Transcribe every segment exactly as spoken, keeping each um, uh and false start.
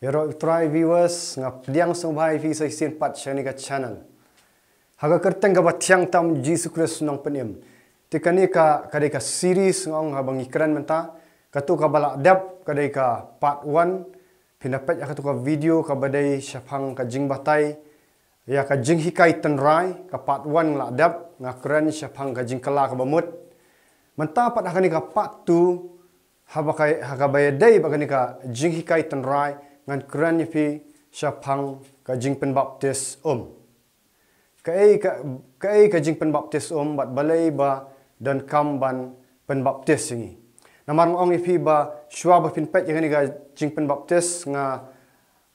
Ïaroh U Trai viewers, nga pdiang sngewbha ïa phi sa shisien pat sha kane ka channel. Ha ka kyrteng kaba thiang tam Jisu Khrist nongpynim. Te kane ka, ka dei ka series nga ong haba ngi kren mynta. Katu kaba la dep ka dei ka part one. Phin da peit ha katu ka video kaba dei shaphang ka jingbatai ïa ka jinghikai tynrai, ka part one nga la dep, nga kren shaphang ka jingkylla kaba mut. Mynta pat ha kane ka part two, haba ka, ha kaba ïadei bad kane ka jinghikai tynrai, ngan kren ïa phi shaphang ka jingpynbaptis um. Kaei ka, kaei ka jingpynbaptis um bad balei ba donkam ban pynbaptis ïa ngi. Namar nga ong ïa phi ba shuwa ba phin peit ïa kane ka jingpynbaptis nga,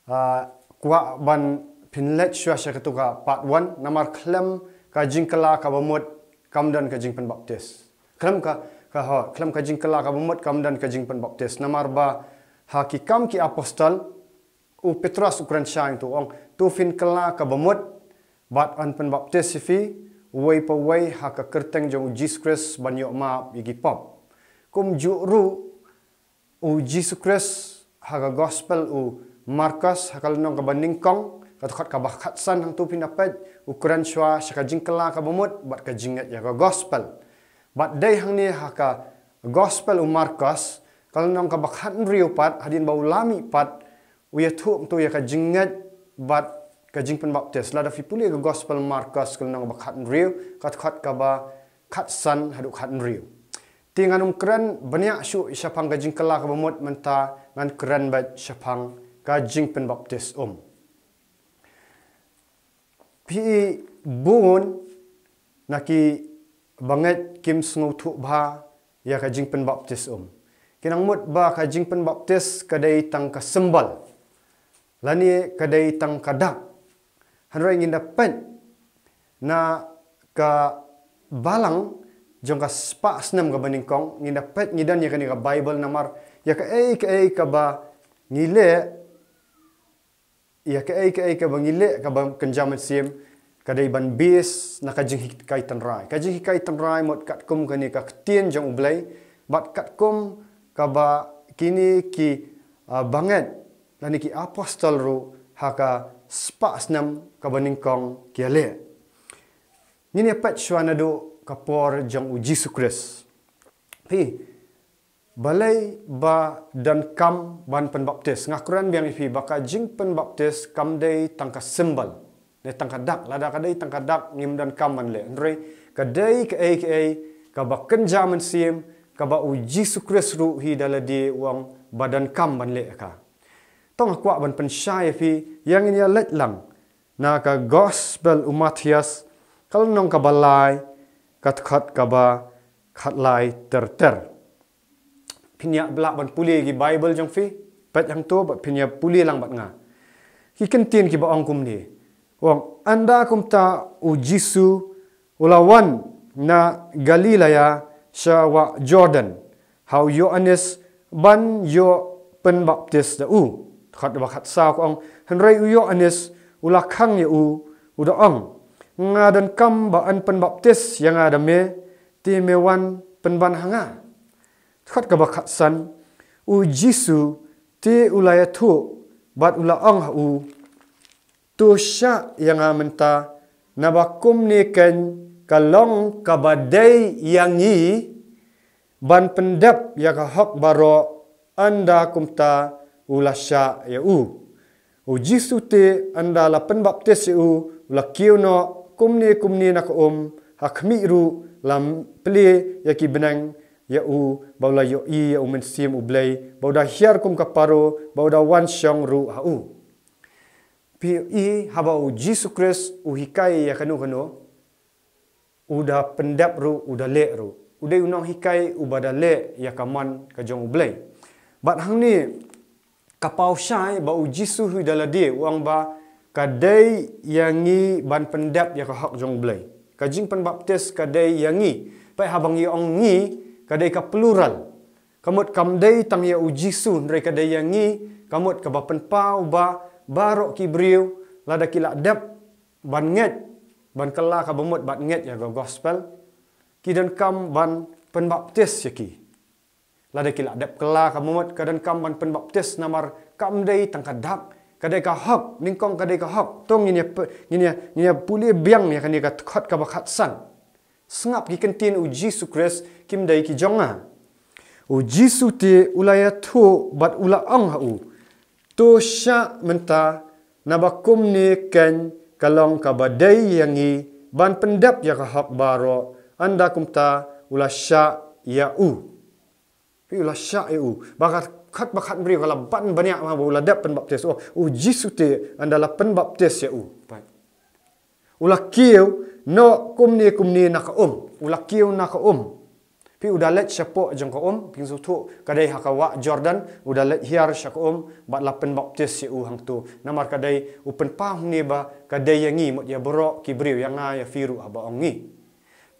ah, kwah ban phin leit shuwa sha katu ka part one, namar khlem ka jingkylla kaba mut kam don ka jingpynbaptis. Khlem ka, ka ho, khlem ka jingkylla kaba mut kam don ka jingpynbaptis. Namar ba ha Ki Kam Ki Apostol, u Petros u kren shai, u ong, to phin kylla kaba mut bad yn pynbaptis ïa phi, uwei pa uwei ha ka kyrteng jong u Jisu Khrist ban ïoh map ïa ki pop. Kumjuh ruh u Jisu Khrist ha ka gospel u Markos ha ka lynnong kaba nyngkong, ka dkhot kaba khatsan, hangto phin da peit u kren shuwa sha ka jingkylla kaba mut bad ka jingngeit ïa ka gospel. Bad dei hangne ha ka gospel u Markos, ka lynnong kaba khathynriew pat, hadien ba u la mih pat, u ïathuh hangto ïa ka jingngeit bad ka jingpynbaptis. Lada phi pule ka gospel Markos ka lynnong kaba khathynriew, ka dkhot kaba khatsan haduh khathynriew. Te ngan ym kren bniah shuh shaphang ka jingkylla kaba mut mynta, ngan kren beit shaphang ka jingpynbaptis um. Phi i, bun na ki bangeit kim sngewthuh bha ïa ka jingpynbaptis um. Ki nang mut ba ka jingpynbaptis ka dei tang ka symbol, lane ka dei tang ka dak. Hynrei ngin da peit na ka balang jong ka spah snem kaba nyngkong, ngin da peit, ngi don ïa kane ka Baibl, namar ïa kaei kaei kaba ngi leh, ïa kaei kaei kaba ngi leh kaba kynja mynsiem, ka dei ban base na ka jinghikai tynrai. Ka jinghikai tynrai mut katkum kane ka ktien jong U Blei, bad katkum kaba kine ki, ah, bangeit lane ki apostol ruh ha ka spah snem kaba nyngkong ki ïaleh. Ngin ïa peit shuwa naduh ka por jong u Jisu Khrist. Phi, balei ba donkam ban pynbaptis? Nga kren biang ïa phi ba ka jingpynbaptis kam dei tang ka symbol, ne tang ka dak. Lada ka dei tang ka dak, ngim donkam ban leh. Hynrei ka dei kaei kaei kaba kynja mynsiem, kaba u Jisu Khrist ruh hi da lade u ong ba donkam ban leh ïa ka. To nga kwah ban pynshai ïa phi, ïa ngin ïa leit lang na ka gospel u Mathaios, ka lynnong kaba lai, ka dkhot kaba khatlai ter ter. Phin ïa lah ban pule ki Baibl jong phi, peit hangto bad phin ïa pule lang bad nga. Ki kyntien kiba ong kumne. U ong, ynda kumta u Jisu u la wan na Galilea sha wah Jordan ha u Ïoannis ban ïoh pynbaptis da u. Dkhot ba khatsaw ka ong, hynrei u Ïoannis u la khang ïa u, u da ong, nga donkam ba yn pynbaptis ïa nga da me, te me wan pynban ha nga? Dkhot kaba khatsan, u Jisu te u la ïathuh bad u la ong ha u, to shah ïa nga mynta, naba kumne keiñ ka long kaba dei ïa ngi ban pyndep ïa ka hok baroh. Ynda kumta u la shah ïa u. U Jisu te ynda la pynbaptis ïa u, u la kiew noh kumne kumne na ka um, ha khmih ruh la plie ïa ki bneng ïa u, ba u la ïohi ïa u Mynsiem U Blei, ba u da hiar kum ka paro, ba u da wan shong ruh ha u. Phi i, haba u Jisu Khrist u hikai ïa kano kano, u da pyndep ruh, u da leh ruh. U dei u nonghikai uba da leh ïa ka mon ka jong U Blei. Bad hangne ka paw shai ba u Jisu hi da lade u ong ba ka dei ïa ngi ban pyndep ïa ka hok jong U Blei. Ka jingpynbaptis ka dei ïa ngi. Peit, haba ngi ong ngi, ka dei ka plural. Ka mut kam dei tang ïa u Jisu, hynrei ka dei ïa ngi, ka mut kaba pynpaw ba baroh ki briew, lada ki la dep ban ngeit, ban kylla kaba mut bad ngeit ïa ka gospel, ki donkam ban pynbaptis ïa ki. Lada ki la dep kylla ka bamut, ka donkam ban pynbaptis namar kam dei tang ka dak, ka dei ka hok, nyngkong ka dei ka hok. To ngin ïa pe-, ngin ïa, ngin ïa pule biang ïa kane ka dkhot kaba khatsan. Sngap ki ktien U Jisu Khrist, kim dei ki jong nga. U Jisu te u la ïathuh bad u la ong ha u, to shah mynta, naba kumne keiñ ka long kaba dei ïa ngi ban pyndep ïa ka hok baroh. Ynda kumta u la shah ïa u. Phi, u la shah ïa u. Ba ka dkhot ba khatsan briew ka la ban bniah ba u la dep pynbaptis. Oh, U Jisu te ynda la pynbaptis ïa u. Phi, u la kiew, noh kumne kumne na ka um. U la kiew na ka um. Phi, u da leit shapoh jong ka um, phi sngewthuh, ka dei ha ka wah Jordan, u da leit hiar sha ka um, bad la pynbaptis ïa u hangto. Namar ka dei u pynpaw hangne ba ka dei ïa ngi, mut ïa baroh ki briew, ïa nga ïa phi ruh haba ong ngi.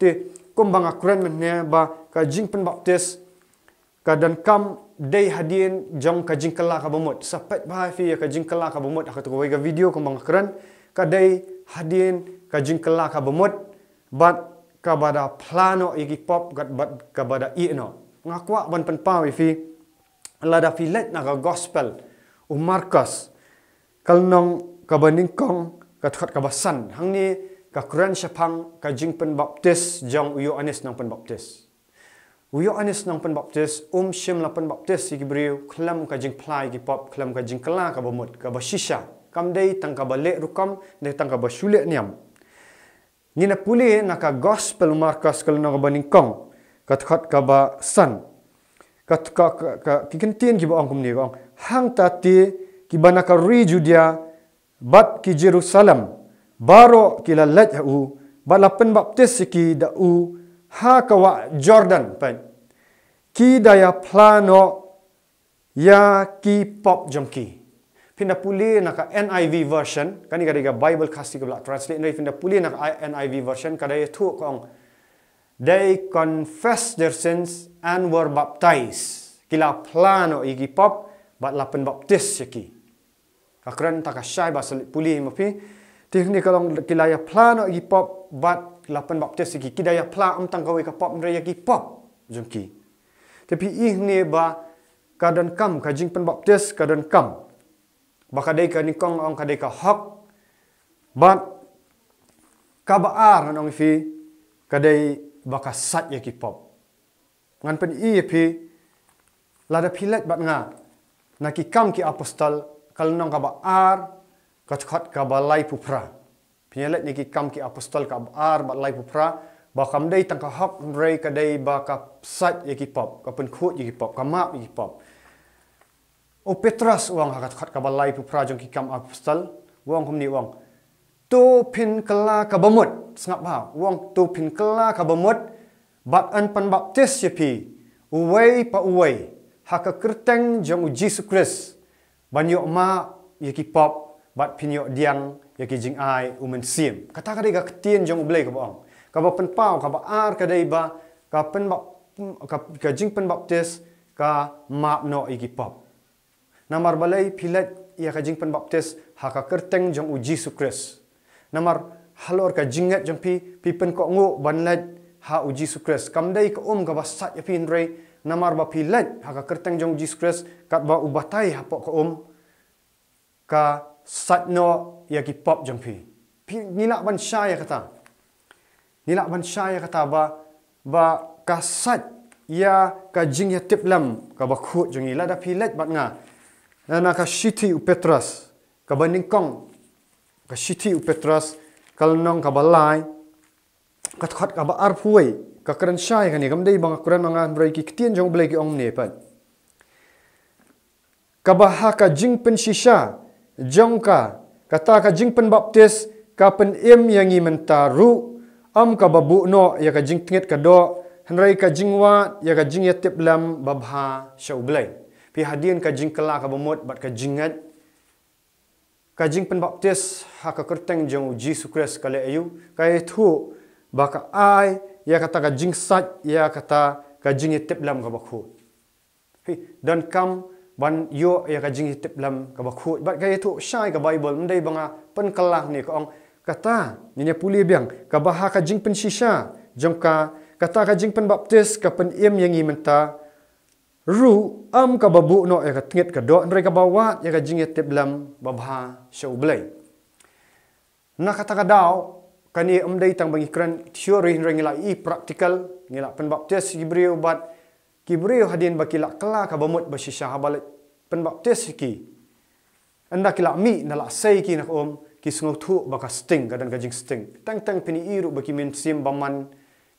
Te, kumba nga kren mynne ba ka jingpynbaptis ka donkam dei hadien jong ka jingkylla ka bamut. Sa peit bha ïa phi ïa ka jingkylla ka bamut ha kato kawei ka video kumba nga kren, ka dei hadien ka jingkylla ka bamut, bad kaba da phla noh ïa ki pop, bad kaba da ïeh noh. Nga kwah ban pynpaw ïa phi, lada phi leit na ka gospel u Markos, ka lynnong kaba nyngkong, ka dkhot kaba san. Hangne ka kren shaphang ka jingpynbaptis jong u Ïoannis Nongpynbaptis. U Ïoannis Nongpynbaptis um shym la pynbaptis ïa ki briew khlem ka jingphla ïa ki pop, khlem ka jingkylla ka bamut kaba shisha. Kam dei tang kaba leh rukom, dei tang kaba shu leh niam. Ngin ïa pule na ka gospel u Markos ka lynnong kaba nyngkong, ka dkhot kaba san. Ka, ka, ka, ka, ki ktien kiba ong kumne, ka ong, hangta te kiba na ka ri Judia bad ki Jerusalem baroh ki la leit ha u, bad la pynbaptis ïa ki da u ha ka wah Jordan. Peit, ki da ïa phla noh ïa ki pop jong ki. Phin da pule na ka N I V version, kane ka dei ka Bible Khasi kaba la translate, hynrei phin da pule na ka N I V version, ka dei ïathuh, ka ong, they confess their sins and were baptized. Ki la phla noh ïa ki pop bad la pynbaptis ïa ki. Ka kren ta ka shai ba sa leit pule ma phi. Te hangne ka long ki la ïa phla noh ïa ki pop bad la pynbaptis ïa ki. Ki da ïa phla ym tang kawei ka pop, hynrei ïa ki pop jong ki. Te phi i hangne ba ka donkam, ka jingpynbaptis ka donkam. Ba ka dei ka nyngkong ong ka dei ka hok. Bad kaba ar ngan ong ïa phi, ka dei ba ka sait ïa ki pop. Ngan pyni ïa phi, lada phi leit bad nga na Ki Kam ki Apostol, ka lynnong kaba ar, ka dkhot kaba laiphew phra. Phin ïa leit na Ki Kam ki Apostol kaba ar bad laiphew phra, ba kam dei tang ka hok, hynrei ka dei ba ka sait ïa ki pop, ka pynkhuid ïa ki pop, ka map ïa ki pop. U Petros u ong ha ka dkhot kaba laiphew phra jong Ki Kam Apostol, u ong kumne, u ong, to phin kylla ka bamut. Sngap bha, u ong, to phin kylla ka bamut, bad yn pynbaptis ïa phi uwei pa uwei ha ka kyrteng jong U Jisu Khrist, ban ïoh map ïa ki pop, bad phin ïoh diang ïa ki jingai U Mynsiem. Kata ka dei ka ktien jong U Blei kaba ong. Kaba pynpaw, kaba ar ka dei ba ka pynbap-, ka, ka jingpynbaptis ka map noh ïa ki pop. Namar balei phi leit ïa ka jingpynbaptis ha ka kyrteng jong U Jisu Khrist? Namar halor ka jingngeit jong phi, phi pynkohnguh ban leit ha U Jisu Khrist. Kam dei ka um kaba sait ïa phi, hynrei namar ba phi leit ha ka kyrteng jong U Jisu Khrist, katba u batai hapoh ka um, ka sait noh ïa ki pop jong phi. Phi, ngi lah ban shai ïa kata. Ngi lah ban shai ïa kata ba, ba ka sait ïa ka jingïatiplem kaba khuid jong ngi. Lada phi leit bad nga na, na ka shithi u Petros kaba nyngkong, ka shithi u Petros, ka lynnong kaba lai, ka dkhot kaba arphew wei, ka kren shai kane, kam dei ba nga kren ma nga, hynrei ki ktien jong U Blei ki ong kumne, peit. Kaba ha ka jingpynshisha jong ka, kata ka jingpynbaptis ka pynim ïa ngi mynta ruh, ym kaba buh noh ïa ka jingtngit ka doh, hynrei ka jingwad ïa ka jingïatiplem babha sha U Blei. Phi, hadien ka jingkylla ka bamut bad ka jingngeit, ka jingpynbaptis ha ka kyrteng jong U Jisu Khrist ka leh aïu? Ka ïathuh ba ka ai ïa kata ka jingsait ïa kata ka jingïatiplem kaba khuid. Phi, donkam ban ïoh ïa ka jingïatiplem kaba khuid. Bad ka ïathuh shai ka Baibl, ym dei ba nga pynkylla hangne, ka ong, kata, ngin ïa pule biang, kaba ha ka jingpynshisha jong ka, kata ka jingpynbaptis ka pynim ïa ngi mynta Ruh, ym kaba buh noh ïa ka tngit ka doh, hynrei kaba wad ïa ka jingïatiplem babha sha U Blei. Na kata ka daw, kane ym dei tang ba ngi kren theory, hynrei ngi la ïohi practical, ngi la pynbaptis ïa ki briew bad ki briew hadien ba ki la kylla kaba mut ba shisha haba la pynbaptis ïa ki. Ynda ki la mih, ynda la sei ki na ka um, ki sngewthuh ba ka sting, ka don ka jingsting. Teng teng phin ïohi ruh ba ki mynsiem bymman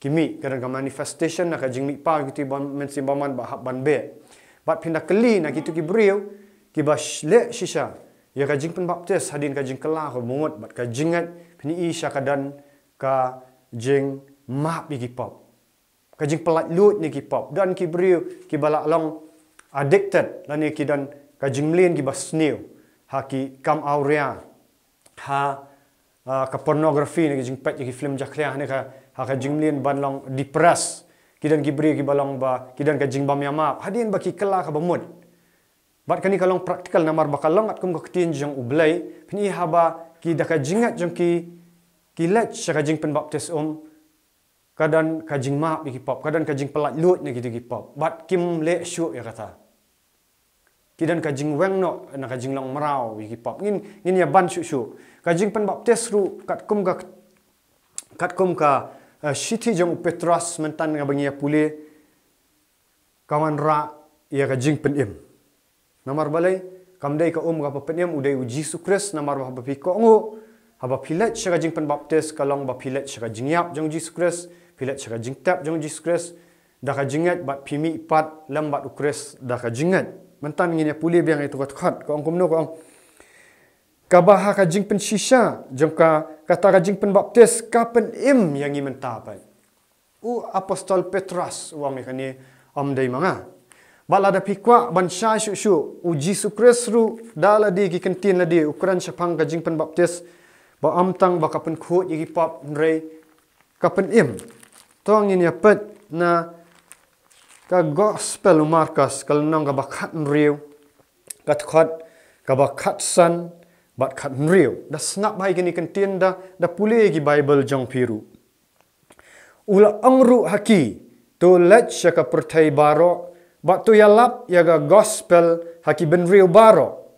ki mih, ka don ka manifestation na ka jingmih paw ïa ki, ba mynsiem bymman ba hap ban beh. Bad phin da kylli na kito ki briew kiba sh-, leh shisha ïa ka jingpynbaptis hadien ka jingkylla kaba mut bad ka jingngeit, phin ïohi shisha ka don ka jingmap ïa ki pop, ka jingpyllait luid na ki pop. Don ki briew kiba la long addicted, lane ki don ka jingmlien kiba sniew ha ki kam awria, ha, ah, ka pornography, ne ka jingpeit ïa ki film jakhlia, ne ka, ha ka jingmlien ban long depressed. Ki don ki briew kiba long ba, ki don ka jingbym ïamap hadien ba ki kylla kaba mut. Bad kane ka long practical namar ba ka long katkum ka ktien jong U Blei. Phin ïohi haba ki da ka jingngeit jong ki, ki leit sha ka jingpynbaptis um, ka don ka jingmap ïa ki pop, ka don ka jingpyllait luid na kito ki pop. Bad kim leh shuh ïa kata. Ki don ka jingweng noh na ka jinglong mraw ïa ki pop. Ngin, ngin ïa ban shuh shuh. Ka jingpynbaptis ruh katkum ka, katkum ka, eh, shithi jong u Petros mynta kaba ngi ïa pule, ka wanrah ïa ka jingpynim. Namar balei? Kam dei ka um kaba pynim, u dei U Jisu Khrist. Namar ba haba phi kohnguh, haba phi leit sha ka jingpynbaptis, ka long ba phi leit sha ka jingïap jong U Jisu Khrist, phi leit sha ka jingtep jong U Jisu Khrist da ka jingngeit, bad phi mihpat lem bad U Khrist da ka jingngeit. Mynta ngin ïa pule biang ïa katu ka dkhot, ka ong kumno, ka ong: Kaba ha ka jingpynshisha jong ka, kata ka jingpynbaptis, ka pynim ïa ngi mynta pat. U apostol Petros u ong ïa kane, ym dei ma nga. Bad lada phi kwah ban shai shuh shuh, U Jisu Khrist ruh da lade ki kyntien lade u kren shaphang ka jingpynbaptis, ba ym tang ba ka pynkhuid ïa ki pop, hynrei ka pynim. To ngin ïa peit na ka Gospel u Markos, ka lynnong kaba khathynriew, ka dkhot kaba khatsan bad khathynriew. Da sngap bha ïa kine ki kyntien, da, da pule ïa ki Baibl jong phi ruh. U la ong ruh ha ki: To leit sha ka pyrthei baroh, bad to ïalap ïa ka Gospel ha ki bynriew baroh.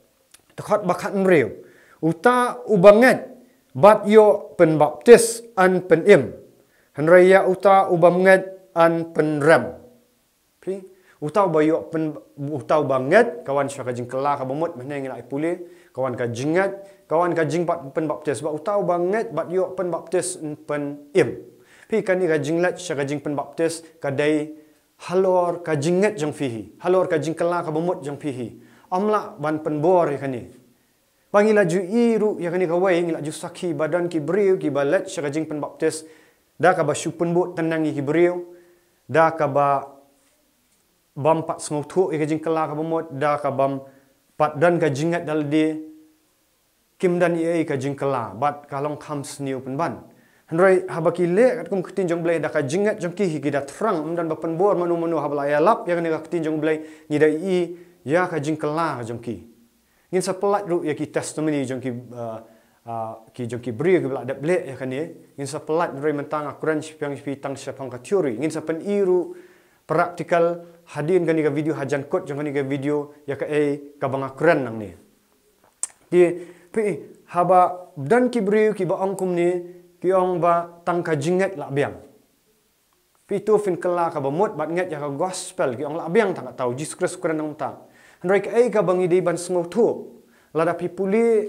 Dkhot ba khathynriew: Uta uba ngeit bad ïoh pynbaptis yn pynim, hynrei ïa uta u bym ngeit yn pynrem. Phi, uta uba ïoh pyn-, uta uba ngeit, ka wan sha ka jingkylla kaba mut, mynne ngi la ïa pule, ka wan ka jingngeit, ka wan ka jingpynbaptis, bad uta uba ngeit bad ïoh pynbaptis yn pynim. Phi, kane ka jingleit sha ka jingpynbaptis ka dei halor ka jingngeit jong phi hi, halor ka jingkylla kaba mut jong phi hi. Ym lah ban pynbor ïa kane. Ba ngi la ju ïohi ruh ïa kane kawei, ngi la ju sakhi ba don ki briew kiba leit sha ka jingpynbaptis da kaba shu pynbud tynnang ïa ki briew, da kaba bym pat sngewthuh ïa ka jingkylla kaba mut, da kaba bym pat don ka jingngeit da lade, kim don ei ei ka jingkylla, bad ka long kham sniew pynban. Hynrei haba ki leh katkum ka ktien jong U Blei, da ka jingngeit jong ki hi ki da thrang, ym don ba pynbor mano mano. Haba la ïalap ïa kane ka ktien jong U Blei, ngi da ïohi ïa ka jingkylla jong ki. Ngin sa pyllait ruh ïa ki testimony jong ki, ah, ah, ki, jong ki briew kiba la dep leh ïa kane. Ngin sa pyllait, hynrei mynta nga kren shaphang, shaphang, shaphang ka theory. Ngin sa pyni ruh practical hadien kane ka video, hajan kut jong kane ka video, ïa kaei kaba nga kren nangne. Te phi, haba don ki briew kiba ong kumne, ki ong ba tang ka jingngeit lah biang. Phi, to phin kylla kaba mut bad ngeit ïa ka Gospel, ki ong lah biang tang kata, U Jisu Khrist u kren nangta. Hynrei kaei kaba ngi dei ban sngewthuh, lada phi pule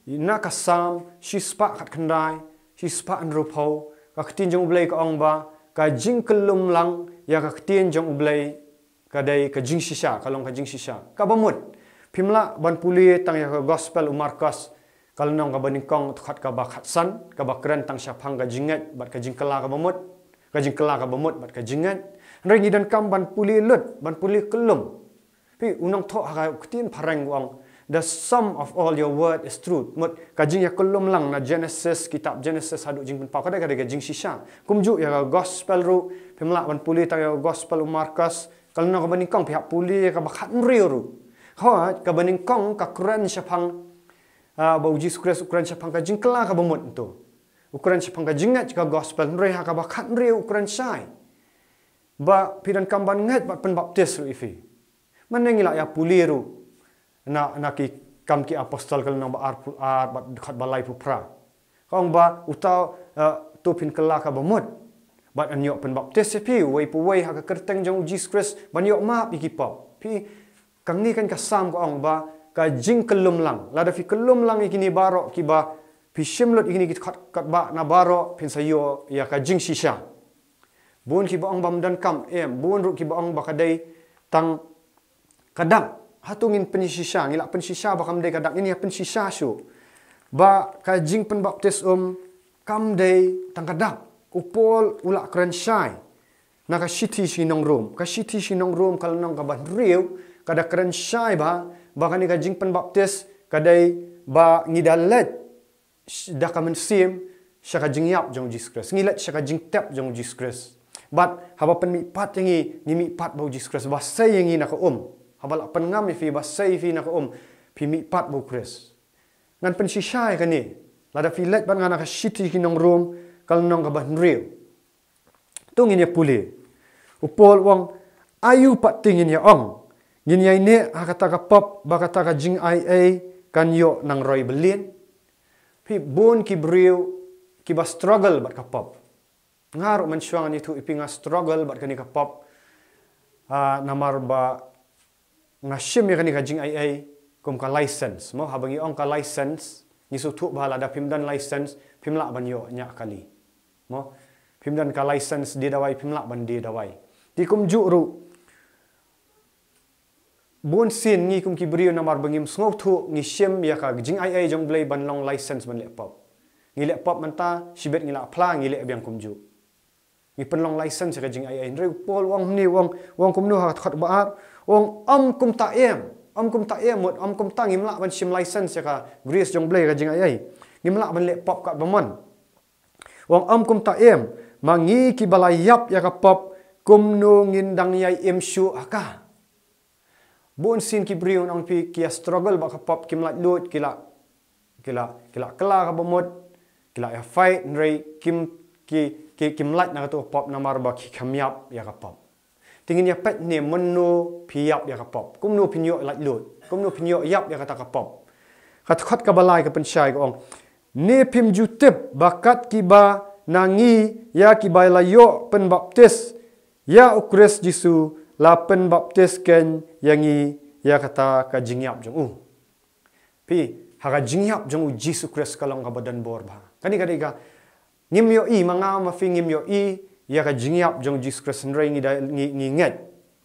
na ka Salm shispah khatkhyndai, shispah hynriewphew, ka ktien jong U Blei ka ong ba ka jingkyllum lang ïa ka ktien jong U Blei ka dei ka jingshisha, ka long ka jingshisha kaba mut. Phim lah ban pule tang ïa ka Gospel u Markos, ka lynnong kaba nyngkong, dkhot kaba khatsan, kaba kren tang shaphang ka jingngeit bad ka jingkylla kaba mut, ka jingkylla kaba mut bad ka jingngeit. Hynrei ngi donkam ban pule lut, ban pule kyllum. Phi, u nongthoh ha ka ktien phareng u ong, "The sum of all your word is truth." Mut, ka jingïakyllum lang na Genesis, kitab Genesis haduh Jingpynpaw, ka dei, ka dei ka jingshisha. Kumjuh ïa ka Gospel ruh, phim lah ban pule tang ïa ka Gospel u Markos, ka lynnong kaba nyngkong, phi hap pule ïa kaba khathynriew ruh. Hooid, kaba nyngkong ka kren shaphang, ah, ba U Jisu Khrist u kren shaphang ka jingkylla kaba mut to. U kren shaphang ka jingngeit, ka Gospel, hynrei ha kaba khathynriew u kren shai ba phi donkam ban ngeit bad pynbaptis ruh ïa phi. Mynne ngi la ïa pule ruh na, na ki Kam ki Apostol ka lynnong ba arphew ar bad dkhot ba laiphew phra. Ka ong ba uta, eh, to phin kylla ka bamut bad yn ïoh pynbaptis ïa phi uwei pa uwei ha ka kyrteng jong u Jisu Khrist ban ïoh map ïa ki pop. Phi, ka ngi kan ka Salm ka ong ba ka jingkyllum lang. Lada phi kyllum lang ïa kine baroh kiba phi shim lut ïa kine ki dkhot katba na baroh phin sa ïoh ïa ka jingshisha. Bun kiba ong ba ym donkam, em, bun ruh kiba ong ba ka dei tang ka dak. Hato ngin pynshisha, ngi la pynshisha ba kam dei ka dak, ngin ïa pynshisha shuh ba ka jingpynbaptis um kam dei tang ka dak. U Paul u la kren shai na ka shithi sha ki nong Rom. Ka shithi sha ki nong Rom ka lynnong kaba hynriew ka da kren shai ba, ba kane ka jingpynbaptis ka dei ba ngi da leit sh-, da ka mynsiem sha ka jingïap jong u Jisu Khrist. Ngi leit sha ka jingtep jong u Jisu Khrist. Bad haba pynmihpat ïa ngi, ngi mihpat bad u Jisu Khrist. Ba sei ïa ngi na ka um. Haba la pynngam ïa phi, ba sei ïa phi na ka um, phi mihpat bad u Khrist. Ngan pynshisha ïa kane. Lada phi leit bad nga na ka shithi ki nong Rom ka lynnong kaba hynriew. To ngin ïa pule. U Paul u ong, aïu pat te ngin ïa ong? Ngin ïai neh ha kata ka pop ba kata ka jingaiei kan ïoh nang roi byllian? Phi, bun ki briew kiba struggle bad ka pop. Nga ruh mynshuwa ngan ïathuh ïa phi nga struggle bad kane ka pop. Ah, namar ba nga shim ïa kane ka jingaiei kum ka license. Mo, haba ngi ong ka license, ngi sngewthuh ba lada phim don license phim lah ban ïoh ñiah kali. Mo, phim don ka license die dawai phim lah ban die dawai. Te kumjuh ruh, bun sien ngi kum ki briew namar ba ngim sngewthuh ngi shim ïa ka jingaiei jong u Blei ban long license ban leh pop. Ngi leh pop mynta, shibit ngi la phla ngi leh biang kumjuh. Ngi pynlong license ïa ka jingaiei. Hynrei u Paul u ong kumne, u ong, u ong kumno ha ka dkhot ba ar. U ong, ym kumta em. Ym kumta em, mut ym kumta, ngim lah ban shim license ïa ka grace jong u Blei ïa ka jingaiei. Ngim lah ban leh pop katba mon. U ong, ym kumta em. Ma ngi kiba la ïap ïa ka pop, kumno ngin dang ïai im shuh ha ka? Bun sien ki briew ngan ong ïa phi ki ïa struggle bad ka pop, kim laitluid, ki la, ki la, ki la kylla ka bamut, ki la ïa fight, hynrei kim, ki, ki, kim lait na katu ka pop namar ba ki kham ïap ïa ka pop. Te ngin ïa peit ne mynno phi ïap ïa ka pop, kumno phin ïoh laitluid, kumno phin ïoh ïap ïa kata ka pop. Ka dkhot kaba lai ka pynshai ka ong, ne phim ju tip ba kat kiba na ngi ïa kiba la ïoh pynbaptis ïa u Khrist Jisu la pynbaptis keiñ ïa ngi ïa kata ka jingïap jong u. Phi, ha ka jingïap jong u Jisu Khrist ka long kaba don bor bha. Kane ka dei ka, ngim ïohi, ma nga ma phi ngim ïohi ïa ka jingïap jong u Jisu Khrist, hynrei ngi da, ngi, ngi ngeit,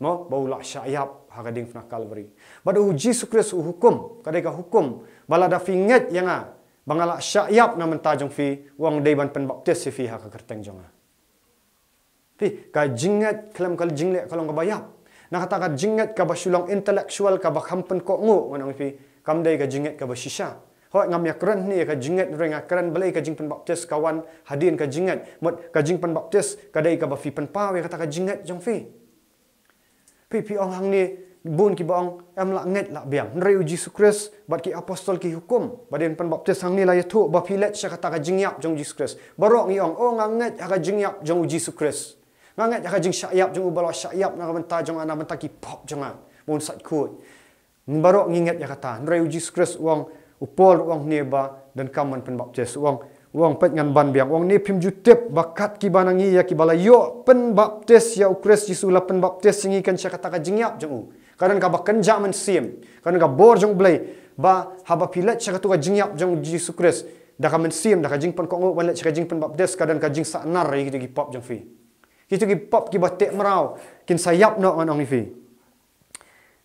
mo, ba u la shah ïap ha ka diengphna Kalbari. Bad u Jisu Khrist u hukum, ka dei ka hukum ba lada phi ngeit ïa nga ba nga la shah ïap na bynta jong phi, u ong dei ban pynbaptis ïa phi ha ka kyrteng jong nga. Phi, ka jingngeit khlem ka jingleh ka long kaba ïap. Na kata ka jingngeit kaba shu long intellectual, kaba kham pynkohnguh, ngan ong ïa phi, kam dei ka jingngeit kaba shisha. Hooid, ngam ïa kren hangne ïa ka jingngeit, hynrei nga kren balei ka jingpynbaptis ka wan hadien ka jingngeit. Mut ka jingpynbaptis ka dei kaba phi pynpaw ïa kata ka jingngeit jong phi. Phi, phi ong hangne, bun kiba ong, em lah ngeit lah biang. Hynrei u Jisu Khrist bad ki apostol ki hukum ba dei ban pynbaptis, hangne la ïathuh ba phi leit sha kata ka jingïap jong u Jisu Khrist. Baroh ngi ong, o, nga ngeit ha ka jingïap jong u Jisu Khrist. Nga ngeit ha ka jingshah ïap jong u, ba la shah ïap na ka bynta jong nga, na ka bynta ki pop jong nga. Bun sait khuid. Baroh ngi ngeit ïa kata. Hynrei u Jisu Khrist u ong, u Paul u ong hangne ba donkam ban pynbaptis. U ong, u ong, peit ngan ban biang. U ong, ne phim ju tip ba kat kiba na ngi ïa kiba la ïoh pynbaptis ïa u Khrist Jisu la pynbaptis ïa ngi keiñ sha kata ka jingïap jong u. Ka don kaba kynja mynsiem, ka don ka bor jong u Blei, ba haba phi leit sha katu ka jingïap jong u Jisu Khrist da ka mynsiem, da ka jingpynkohnguh ban leit sha ka jingpynbaptis, ka don ka jingsahnar ïa kitu ki pop jong phi. Kitu ki pop kiba teh mraw kin sa ïap noh, ngan ong ïa phi.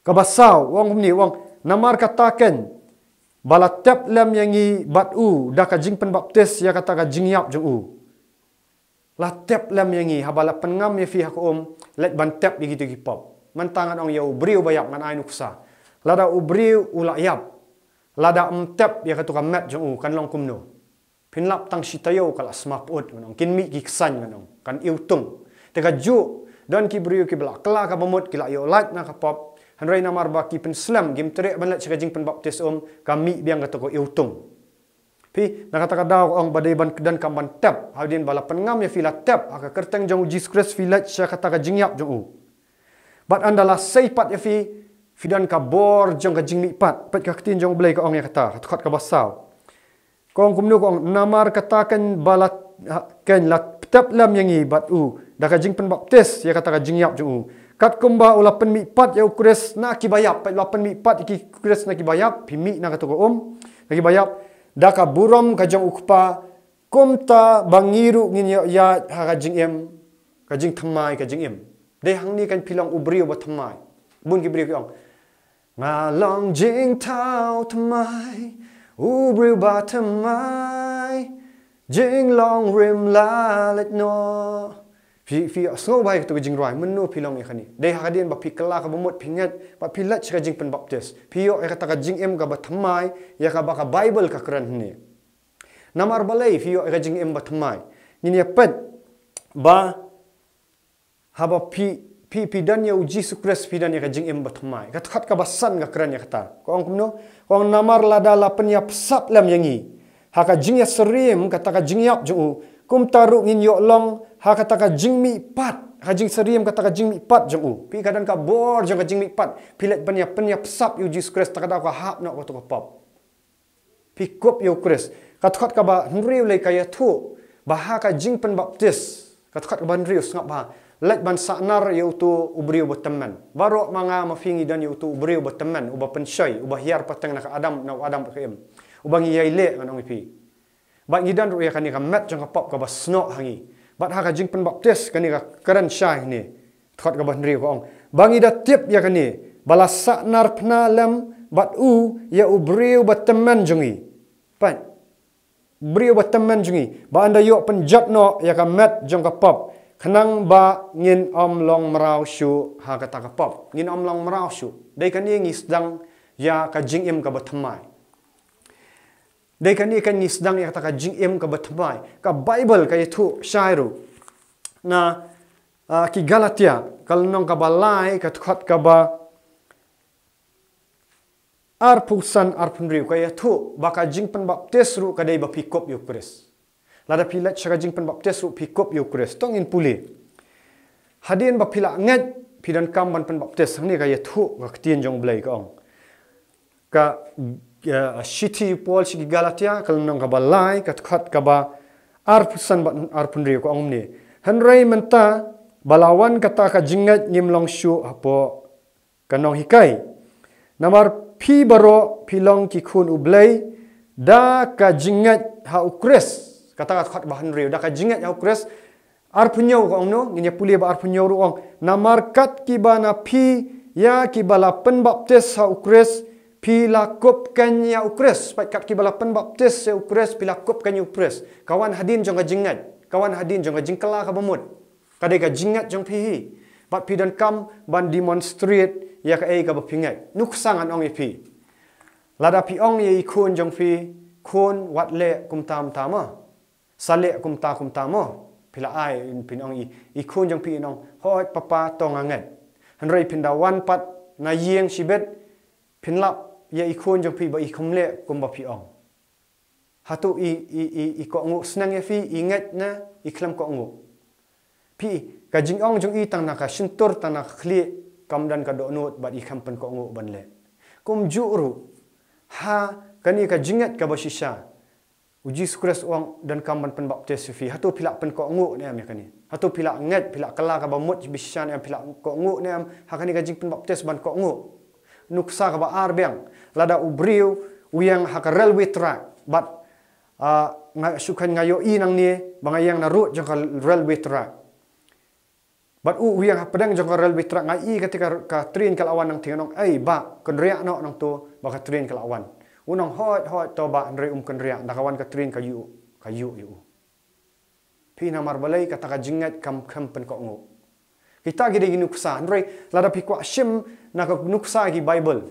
Kaba saw, u ong kumne, u ong, namar kata keiñ ba la tep lem ïa ngi bad u da ka jingpynbaptis ïa kata ka jingïap jong u. La tep lem ïa ngi, haba la pynngam ïa phi ha ka um, leit ban tep ïa kitu ki pop. Mynta ngan ong ïa u briew ba ïap, ngan ai nuksa. Lada u briew u la ïap, lada ym tep ïa katu ka met jong u, kan long kumno? Phin lap tang shi taïew ka la sma pyut, ngan ong, kin mih ki ksain, ngan ong, kan iwtung. Te kajuh, don ki briew kiba la kylla ka bamut, ki la ïoh lait na ka pop, hynrei namar ba ki pynslem, kim treh ban leit sha ka jingpynbaptis um, ka mih biang katu ka iwtung. Phi, na kata ka daw ka ong ba dei ban, donkam ban tep, hadien ba la pynngam ïa phi, la tep ha ka kyrteng jong u Jisu Khrist, phi leit sha kata ka jingïap jong u. Bad ynda la sei pat ïa phi, Phi don ka bor jong ka jingmihpat. Peit ka ktien jong U Blei ka ong ïa kata, ka dkhot kaba saw. Ka ong kumno, ka ong, namar kata kan ba la, ha, kan la tep lem ïa ngi bad u da ka jingpynbaptis ïa kata ka jingïap jong u, katkum ba u la pynmihpat ïa U Khrist na kiba ïap. Peit, la pynmihpat ïa ki Khrist na kiba ïap, phi mih na kato ka um, na kiba ïap, da ka burom ka jong U Kpa, kumta ba ngi ruh ngin ïoh ïaid ha ka jingim, ka jingthymmai ka jingim. Dei hangne kan phi long u briew ba thymmai. Bun ki briew ki ong, nga long jingthaw thymmai, u briew ba thymmai, jinglong rim la leit noh. Phi, phi sngew bha ïa kato ka jingrwai, mynno phi long ïa kane? Dei ha ka dien ba phi kylla kaba mut, phi ngeit, ba phi leit sha ka jingpynbaptis, phi ïoh ïa kata ka jingim kaba thymmai, ïa kaba ka Baibl ka kren hangne. Namar balei phi ïoh ïa ka jingim ba thymmai? Ngin ïa peit ba haba phi, phi, phi don ïa U Jisu Khrist, phi don ïa ka jingim ba thymmai. Ka dkhot kaba san ka kren ïa kata. Ka ong kumno? Ka ong, namar lada la pynïapsap lem ïa ngi ha ka jingïasyriem kata ka jingïap jong u, kumta ruh ngin ïoh long ha kata ka jingmihpat, ha ka jingsyriem kata ka jingmihpat jong u. Phi, ka don ka bor jong ka jingmihpat. Phi leit ban ïa pynïapsap ïa U Jisu Khrist, ta ka daw ka hap noh kato ka pop. Phi kup ïa U Khrist. Ka dkhot kaba hynriew lei ka ïathuh ba ha ka jingpynbaptis, ka dkhot kaba hynriew, sngap bha, leit ban sahnar ïa uto u briew ba tymmen. Baroh ma nga ma phi ngi don ïa uto u briew ba tymmen, uba pynshoi, uba hiar pateng na ka Adam, na u Adam ka im, uba ngi ïai leh, ngan ong ïa phi. Bad ngi don ruh ïa kane ka met jong ka pop kaba snoh ha ngi. Bad ha ka jingpynbaptis kane ka kren shai hangne. Dkhot kaba hynriew ka ong, ba ngi da tip ïa kane, ba la sahnar phna lem bad u ïa u briew ba tymmen jong ngi. Peit, briew ba tymmen jong ngi, ba yn da ïoh pynjot noh ïa ka met jong ka pop, khnang ba ngin ym long mraw shuh ha kata ka pop. Ngin ym long mraw shuh. Dei kane ngi sdang ïa ka jingim kaba thymmai. Dei kane kan ngi sdang ïa kata ka jingim kaba thymmai. Ka Baibl ka ïathuh shai ruh na, ah, Ki Galatia, ka lynnong kaba lai, ka dkhot kaba arphew san, arphew hynriew, ka ïathuh ba ka jingpynbaptis ruh ka dei ba phi kup ïa U Khrist. Lada phi leit sha ka jingpynbaptis ruh phi kup ïa U Khrist. To ngin pule. Hadien ba phi la ngeit, phi donkam ban pynbaptis. Hangne ka ïathuh ka ktien jong U Blei, ka ong, ka, eh, shithi Paul sha ki Galatia, ka lynnong kaba lai, ka dkhot kaba arphew san bad arphew hynriew, ka ong kumne. Hynrei mynta ba la wan kata ka jingngeit, ngim long shuh hapoh ka nonghikai. Namar phi baroh phi long ki khun U Blei da ka jingngeit ha U Khrist. Kata ka dkhot ba hynriew, da ka jingngeit ha U Khrist. Arphew hynñiew ka ong kumno, ngin ïa pule ba arphew hynñiew ruh, ong, namar kat kiba na phi ïa kiba la pynbaptis ha U Khrist, phi la kup keiñ ïa U Khrist. Peit, kat kiba la pynbaptis ïa U Khrist, phi la kup keiñ ïa U Khrist. Ka wan hadien jong ka jingngeit, ka wan hadien jong ka jingkylla kaba mut. Ka dei ka jingngeit jong phi hi. Bad phi donkam ban demonstrate ïa kaei kaba phi ngeit. Nuksa, ngan ong ïa phi. Lada phi ong ïa i khun jong phi, khun, wat leh kumta kumta mo, sa leh kumta kumta mo. Phi la ai, phin ong, i, i khun jong phi in ong, hooid papa, to nga ngeit. Hynrei phin da wan pat na ïing shibit, phin lap ïa i khun jong phi ba i kham leh kumba phi ong. Hato i, i, i, i kohnguh sneng ïa phi, i ngeit ne i khlem kohnguh? Phi, ka jingong jong i tang na ka shyntur, tang na ka khlieh, kam don ka dohnud bad i khlem pynkohnguh ban leh. Kumjuh ruh, ha kane ka jingngeit kaba shisha, U Jisu Khrist u ong donkam ban pynbaptis ïa phi. Hato phi la pynkohnguh ne em ïa kane? Hato phi la ngeit, phi la kylla kaba mut ba shisha ne em, phi la kohnguh ne em ha kane ka jingpynbaptis ban kohnguh? Nuksa kaba ar biang, lada u briew u ïeng ha ka railway track, bad, ah, nga shu kheiñ, nga ïohi nangne ba nga ïeng na road jong ka railway track. Bad u, u ïeng hapdeng jong ka railway track, nga i kata ka, ka train ka la wan nangtei, nga ong, ei bah, kynriah noh nangto ba ka train ka la wan. Un ong, hooid, hooid, to bah, hynrei um kynriah, da ka wan ka train ka ïuh, ka ïuh ïa u. Phi, namar balei? Kata ka jingngeit kam, kam pynkohnguh. Kita ki dei ki nuksa, hynrei lada phi kwah shim na ka nuksa ki Baibl,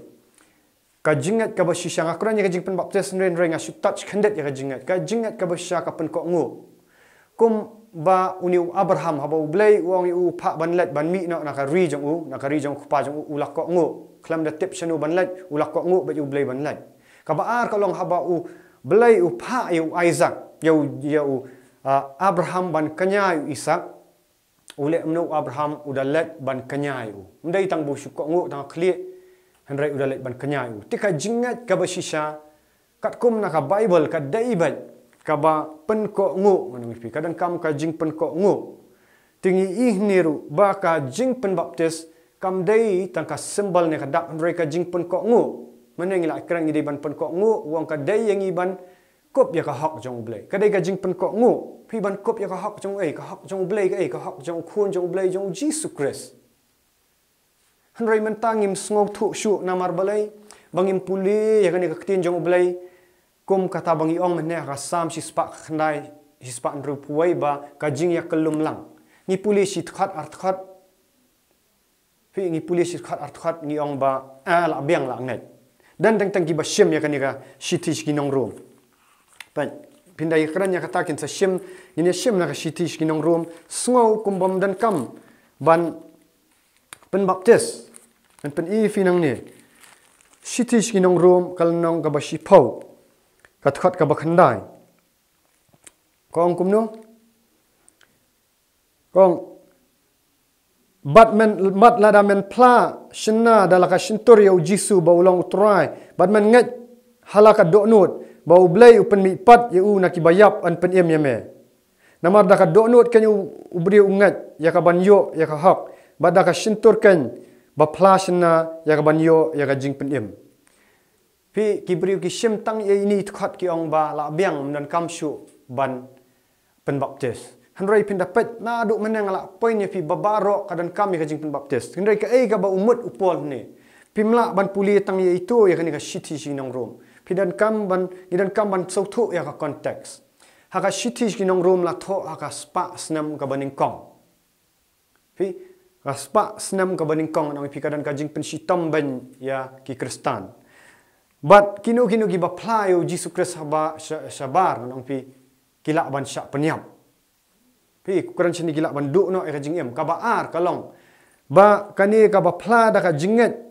ka jingngeit kaba shisha, nga kren ïa ka jingpynbaptis hynrei, hynrei nga shu touch khyndiat ïa ka jingngeit. Ka jingngeit kaba shisha ka pynkohnguh. Kumba une u Abraham, haba U Blei u ong ïa u phah ban leit, ban mih noh na ka ri jong u, na ka ri jong u kpa jong u, u la kohnguh. Khlem da tip shano ban leit, u la kohnguh bad U Blei ban leit. Kaba ar ka long haba U Blei u phah ïa u Isaak, ïa u, ïa u, ah, Abraham ban kñia ïa u Isaak. U leh kumno u Abraham? U da leit ban kñia ïa u. Ym dei tang ba u shu kohnguh tang ha khlieh, Hynrei u da leit ban kñia ïa u. Te ka jingngeit kaba shisha, katkum na ka Baibl, ka dei beit kaba pynkohnguh, ngan ong ïa phi, ka donkam ka jingpynkohnguh. Te ngi ïohi hangne ruh ba ka jingpynbaptis kam dei tang ka symbol ne ka dak, hynrei ka jingpynkohnguh. Mynne ngi la kren ngi dei ban pynkohnguh, u ong ka dei ïa ngi ban kup ïa ka hok jong U Blei. Ka dei ka jingpynkohnguh. Phi ban kup ïa ka hok jong u ei, ka hok jong U Blei ka ei, ka hok jong u Khun jong U Blei jong u Jisu Khrist. Hynrei mynta ngim sngewthuh shuh namar balei, ba ngim pule ïa kane ka ktien jong U Blei, kum kata ba ngi ong mynne ha ka Salm shispah khyndai, shispah hynriewphew wei ba ka jingïakyllum lang. Ngi pule shi dkhot ar dkhot. Phi, ngi pule shi dkhot ar dkhot ngi ong ba, ah, la biang la ngeit. Don teng teng kiba shim ïa kane ka shithi sha ki nong Rom. Phi, phin da ïakren ïa kata kin sa shim, ngin ïa shim na ka shithi sha ki nong Rom, sngew kum bym donkam ban pynbaptis. Ngan pyni ïa phi nangne. Shithi sha ki nong Rom, ka lynnong kaba shiphew, ka dkhot kaba khyndai. Ka ong kumno? Ka ong, bad men, bad lada men phla shynna da la ka shyntur ïa U Jisu ba u long U Trai, bad men ngeit ha la ka dohnud ba U Blei u pynmihpat ïa u na kiba ïap, yn pynim ïa me. Namar da ka dohnud keiñ u, u briew u ngeit ïa ka ban ïoh ïa ka hok, bad da ka shyntur keiñ ba phla shynna ïa ka ban ïoh ïa ka jingpynim. Phi, ki briew ki shim tang ïa ine i dkhot ki ong ba la biang, ym donkam shuh ban pynbaptis. Hynrei phin da peit naduh mynne nga la point ïa phi ba baroh ka donkam ïa ka jingpynbaptis. Hynrei kaei kaba u mut u Paul hangne? Phim lah ban pule tang ïa ito ïa kane ka shithi sha ki nong Rom. Phi donkam ban, ngi donkam ban sngewthuh ïa ka context. Ha ka shithi sha ki nong Rom la thoh ha ka spah snem kaba nyngkong. Phi, ka spah snem kaba nyngkong, ngan ong ïa phi, ka don ka jingpynshitom beiñ ïa ki Khristan. Bad kino kino kiba phla ïa U Jisu Khrist haba sha-, shabar, ngan ong ïa phi, ki lah ban shah pynïap. Phi, ko kren shane, ki lah ban duh noh ïa ka jingim. Kaba ar ka long ba kane kaba phla da ka jingngeit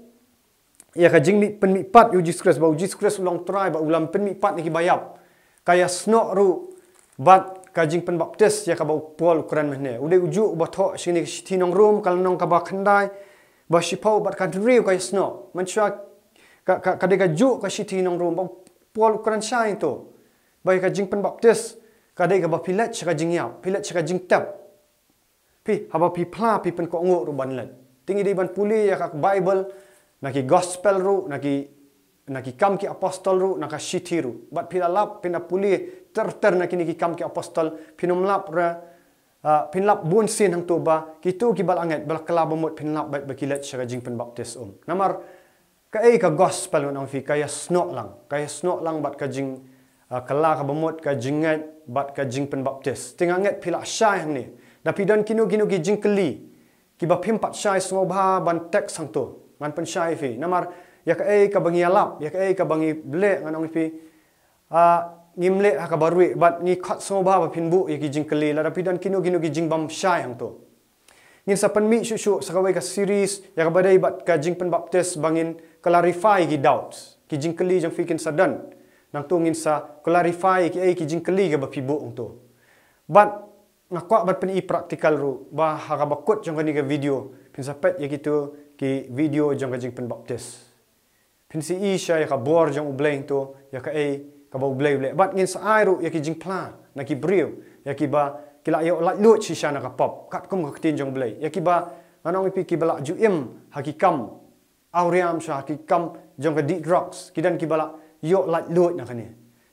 ïa ka jingmih, pynmihpat ïa U Jisu Khrist, ba U Jisu Khrist u long Trai, ba u la pynmihpat na kiba ïap, ka ïasnoh ruh bad ka jingpynbaptis ïa kaba u Paul u kren mynne. U dei ujuh uba thoh sha kane ka shithi nong Rom, ka lynnong kaba khyndai, ba shiphew bad ka hynriew ka ïasnoh. Mynshuwa ka, ka, ka dei kajuh ka shithi nong Rom ba u Paul u kren shai hangto ba ïa ka jingpynbaptis ka dei kaba phi leit sha ka jingïap, phi leit sha ka jingtep. Phi, haba phi phla, phi pynkohnguh ruh ban leit. Te ngi dei ban pule ïa ka Baibl, na ki gospel ruh, na ki, na ki Kam ki Apostol ruh, na ka shithi ruh. Bad phi la lap, phin da pule ter ter na kine ki Kam ki Apostol, phin ym lap re, ah, phin lap bun sien hangto ba kito kiba la ngeit, ba la kylla ba mut, phin lap beit ba ki leit sha ka jingpynbaptis, um. Namar kaei ka gospel, ngan ong ïa phi, ka ïasnoh lang, ka ïasnoh lang bad ka jing, ah, kylla kaba mut, ka jingngeit bad ka jingpynbaptis. Te nga ngeit phi la shai hangne. Da phi don kino kino ki jingkylli kiba phim pat shai, sngewbha ban text hangto, ngan pynshai ïa phi. Namar ïa kaei kaba ngi ïalap, ïa kaei kaba ngi leh, ngan ong ïa phi, ah, ngim leh ha kaba ruh, bad ngi khot sngewbha ba phin buh ïa ki jingkylli lada phi don kino kino ki jingbymshai hangto. Ngin sa pynmih shuh shuh sa kawei ka series ïa kaba dei bad ka jingpynbaptis, ba ngin clarify ki doubts, ki jingkylli jong phi kin sa don. Nangto ngin sa clarify kiei ki jingkylli kiba phi buh hangto. Bad nga kwah ban pyni practical ruh ba ha kaba kut jong kane ka video phin sa peit ïa kito ki video jong ka jingpynbaptis. Phin sa ïohi shai ïa ka bor jong U Blei hangto, ïa kaei kaba U Blei u leh. Bad ngin sa ai ruh ïa ki jingphla na ki briew, ïa kiba ki la ïoh laitluid shisha na ka pop, katkum ka ktien jong U Blei. Ïa kiba, ngan ong ïa phi, kiba la ju im ha ki kam awriam sha ki kam jong ka dih drugs, ki don kiba la ïoh laitluid na kane.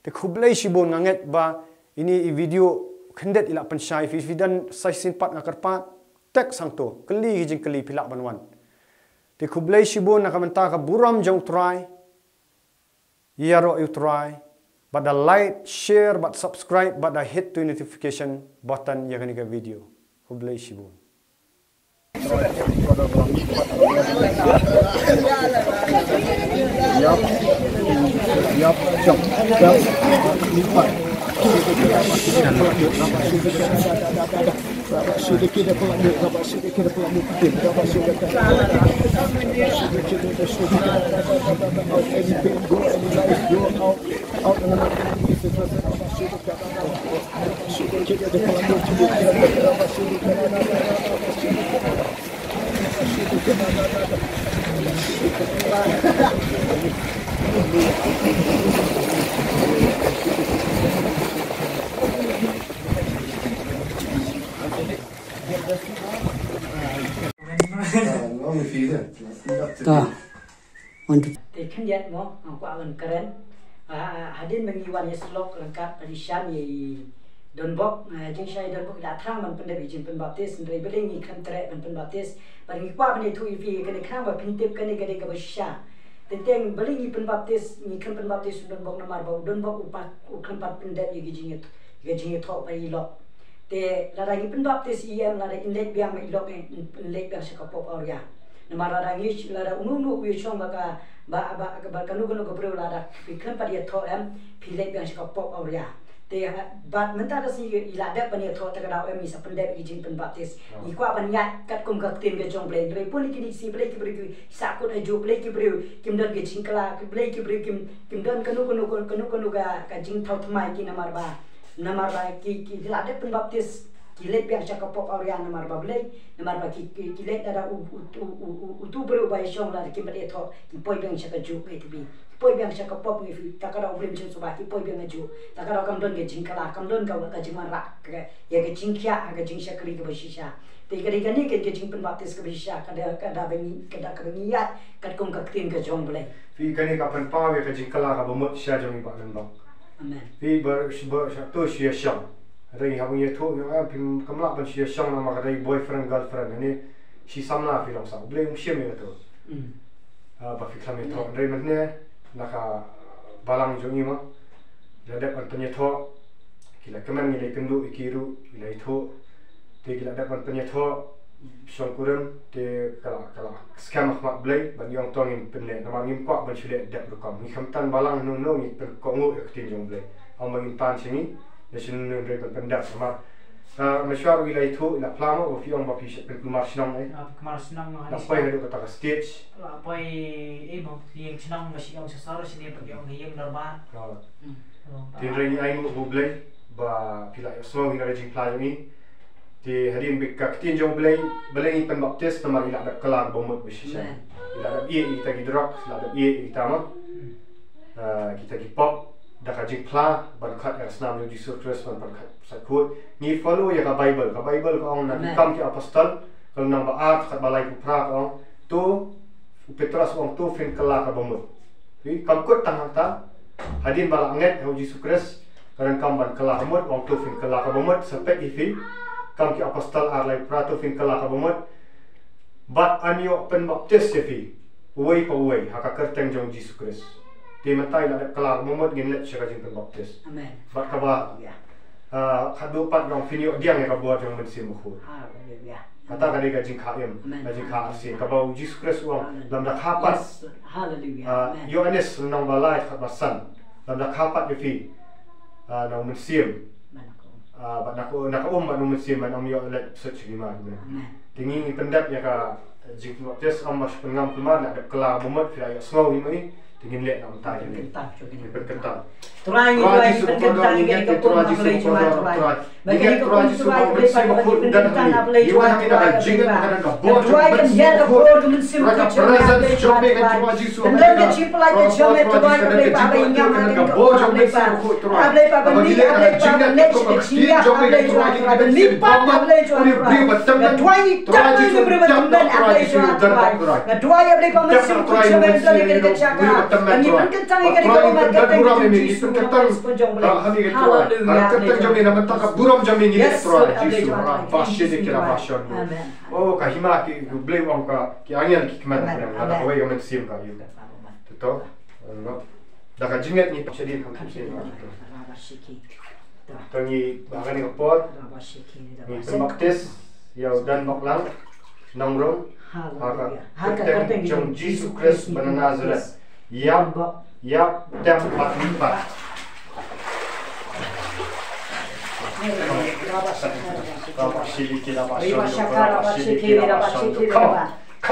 Te khublei shibun, nga ngeit ba ine i video khyndiat i la pynshai ïa phi. Phi don sa shisien pat, nga kyrpad, text hangto, kylli ki jingkylli, phi lah ban wan. Te khublei shibun, na ka bynta ka burom jong U Trai, ïaroh ïa U Trai, bad da like, share, bad subscribe, bad da hit to notification button ïa kane ka video. Khublei shibun. Ta. Wan tu. Te khyndiat mo, nga kwah ban kren. Ah, hadien ba ngi wan ïa slok ryngkat bad i Shan ïa i Donbok, ah, jingshai Donbok la thrang ban pyndep ïa jingpynbaptis, hynrei balei ngi khlem treh ban pynbaptis. Bad ngi kwah ban ïathuh ïa phi kane khnang ba phin tip kane ka dei kaba shisha. Teng teng balei ngi pynbaptis, ngi khlem pynbaptis u Donbok namar ba u Donbok u pat, u khlem pat pyndep ïa ka jingïa, ka jingïathoh ba i lok. Te lada ngi pynbaptis ïa em, lada in leit biang ba i lok, in, in leit biang sha ka pop awria. Namar lada ngi, lada uno uno u ïashong ba ka, ba, ba, ba kano kano ka briew, lada phi khlem pat ïathoh em, phi leit biang sha ka pop awria. Te, ha, bad mynta ka sngi i la dep ban ïathoh, te ka daw em ngi sa pyndep ïa ka jingpynbaptis. Ngi kwah ban ïaid katkum ka ktien ka jong Blei. Hynrei pun ïa kine ki sngi Blei ki briew ki sahkut hajuh, Blei ki briew kim don ka jingkylla, Blei ki briew kim, kim don kano kano, kano kano ka, ka jingthaw thymmai ki namar ba Namar ba ki, ki la dep pynbaptis, ki leit biang sha ka pop awria namar ba balei, namar ba ki, ki, ki leit lada u, u, utu u briew uba ïashong lada kim pat ïathoh, ki poi biang sha kajuh, ngi tip. Ki poi biang sha ka pop, ngi tip, ta ka daw u Blei Mynsiem Sngewbha, ki poi biang hajuh. Ta ka daw kam don ka jingkylla, kam don ka, ka jingwanrah, ka, ïa ka jingkhiah, ka jingshakri kaba shisha. Te ka dei kane ka, ka jingpynbaptis kaba shisha, ka da, ka da ba ngi, ka da kaba ngi ïaid katkum ka ktien ka jong Blei. Phi, kane ka pynpaw ïa ka jingkylla kaba mut sha jong i Bah Lyngdoh. Amen. Phi, ba, ba, sha to shu ïashong. Hynrei haba ngi ïathuh, ngi ong, ah, phim, phim lah ban shu ïashong namar ka dei boyfriend girlfriend, hangne shi samla phi long sa. U Blei um shim ïa kato. Mm. Ah, ba phi khlem ïathoh. Amen. Hynrei mynne na ka balang jong ngi mo, la dep ban pynïathoh. Ki la kmen, ngi la ïakynduh ïa ki ruh, ki la ïathuh. Te ki la dep ban pynïathoh shongkurim, te ka la, ka la skhem ha khmat Blei, ban ïoh tang ngin pynleh, namar ngim kwah ban shu leh dep rukom. Ngi khamtam balang hano hano, ngi pynkohnguh ïa ka ktien jong Blei. Ym ba ngim tan sha ngi, ïa shu nunung Blei ban pyndep, namar, ah, mynshwa ruh i la ïathuh, i la phla mo, ba phi ong ba phi shu pynkulmar shnong, eh. Ah, pynkulmar shnong, la poi haduh kata ka stage. La poi, eh, mo, ïing shnong, ba shu ong sha sor, sha ne pynïong ïing dorbar. Oh. Hmm. Oh, te hynrei ngi ainguh ha u Blei, ba phi la ïohsngew ïa ka jingphla jong ngi. Te hadien ba ka ktien jong Blei, balei ngi pynbaptis, namar i la dep kylla kaba mut ba shisha. Amen. I la dep ïeh ïa kita ki drok, i la dep ïeh ïa kita mo. Ah, kita ki pop, da ka jingphla, ban khot ïa ka snam jong u Jisu Khrist, ban, ban khot sait khuid. Ngi follow ïa ka Baibl, ka Baibl ka ong na ki Kam ki Apostol, ka lynnong ba ar, khat ba lai phew phra ka ong, to, u Petros u ong to phin kylla kaba mut. Phi, kam kut tang hangta, hadien ba la ngeit ha u Jisu Khrist, ka donkam ban kylla kaba mut, u ong to phin kylla kaba mut, sa peit ïa phi, Kam ki Apostol ar lai phra to phin kylla kaba mut, bad yn ïoh pynbaptis ïa phi, uwei pa uwei, ha ka kyrteng jong u Jisu Khrist. Te mynta i la dep kylla kaba mut ngin leit sha ka jingpynbaptis. Amen. Bad kaba, ah, khatduh pat nga ong phin ïoh pdiang ïa ka bor jong u Mynsiem Bakhuid. Haleluia. Kata ka dei ka jingkha im, amen, ka jingkha arsien. Kaba u Jisu Khrist u ong, lymda kha pat. Yes, Lord. Haleluia. Ah, amen. Ïoannis lynnong ba lai khat ba san. Lymda kha pat ïa phi, ah, na u Mynsiem. Ah, bad na ka, na ka um bad na u Mynsiem, ban ym ïoh leit sut sha ki ma ki mei. Amen. Te ngi, ngi pyndep ïa ka jingpynbaptis, ym ba shu pynngam kulmar, la dep kylla kaba mut, phi la ïohsngew hi mo hi. Te ngin leh na mynta. Ngin pynkyntang, ngin pynkyntang. Trai, ngi Trai Jisu Bakhuid, ngi ngeit ïa ka Trai Jisu Bakhuid, Trai. Ba ngi ngeit ïa ka Trai Jisu Bakhuid, ngi pynkyntang, ngi wan hangne da ka jingngeit, da ka bor jong u Mynsiem Bakhuid. Trai, ka presence jong me, Trai Jisu. Trai Jisu, ka bor jong u Mynsiem Bakhuid, Trai. Ba ngi leh da ka jingngeit, ka ktien jong me, Trai Jisu, ka mynsiem bakhuid, u dei u briew ba tymmen, Trai Jisu, tymmen, Trai Jisu, tymmen, Trai. Tymmen, Trai Jisu, tymmen, Trai Jisu, u dei u briew ba tymmen, Trai. Trai, ngi pynkyntang ïa kane ka burom ïa me, ngi pynkyntang ha kane ka, Trai. Ha ka kyrteng jong me, na bynta ka burom jong me ngi leh, Trai Jisu. Rabba shede kira ba shon. Oh, ka hima ki, U Blei u ong ka, ki angel ki kmen, kmen, lada kawei ka mynsiem ka ïoh. Te to, da ka jingngeit ngi pynshai dien kham shisien. Te ngi, ha kane ka por, ngi pynbaptis ïa u Donbok Lang Nongrung ha ka kyrteng jong u Jisu Khrist ba na Nasareth. Ïap, ïap, tem bad lympat. Come on.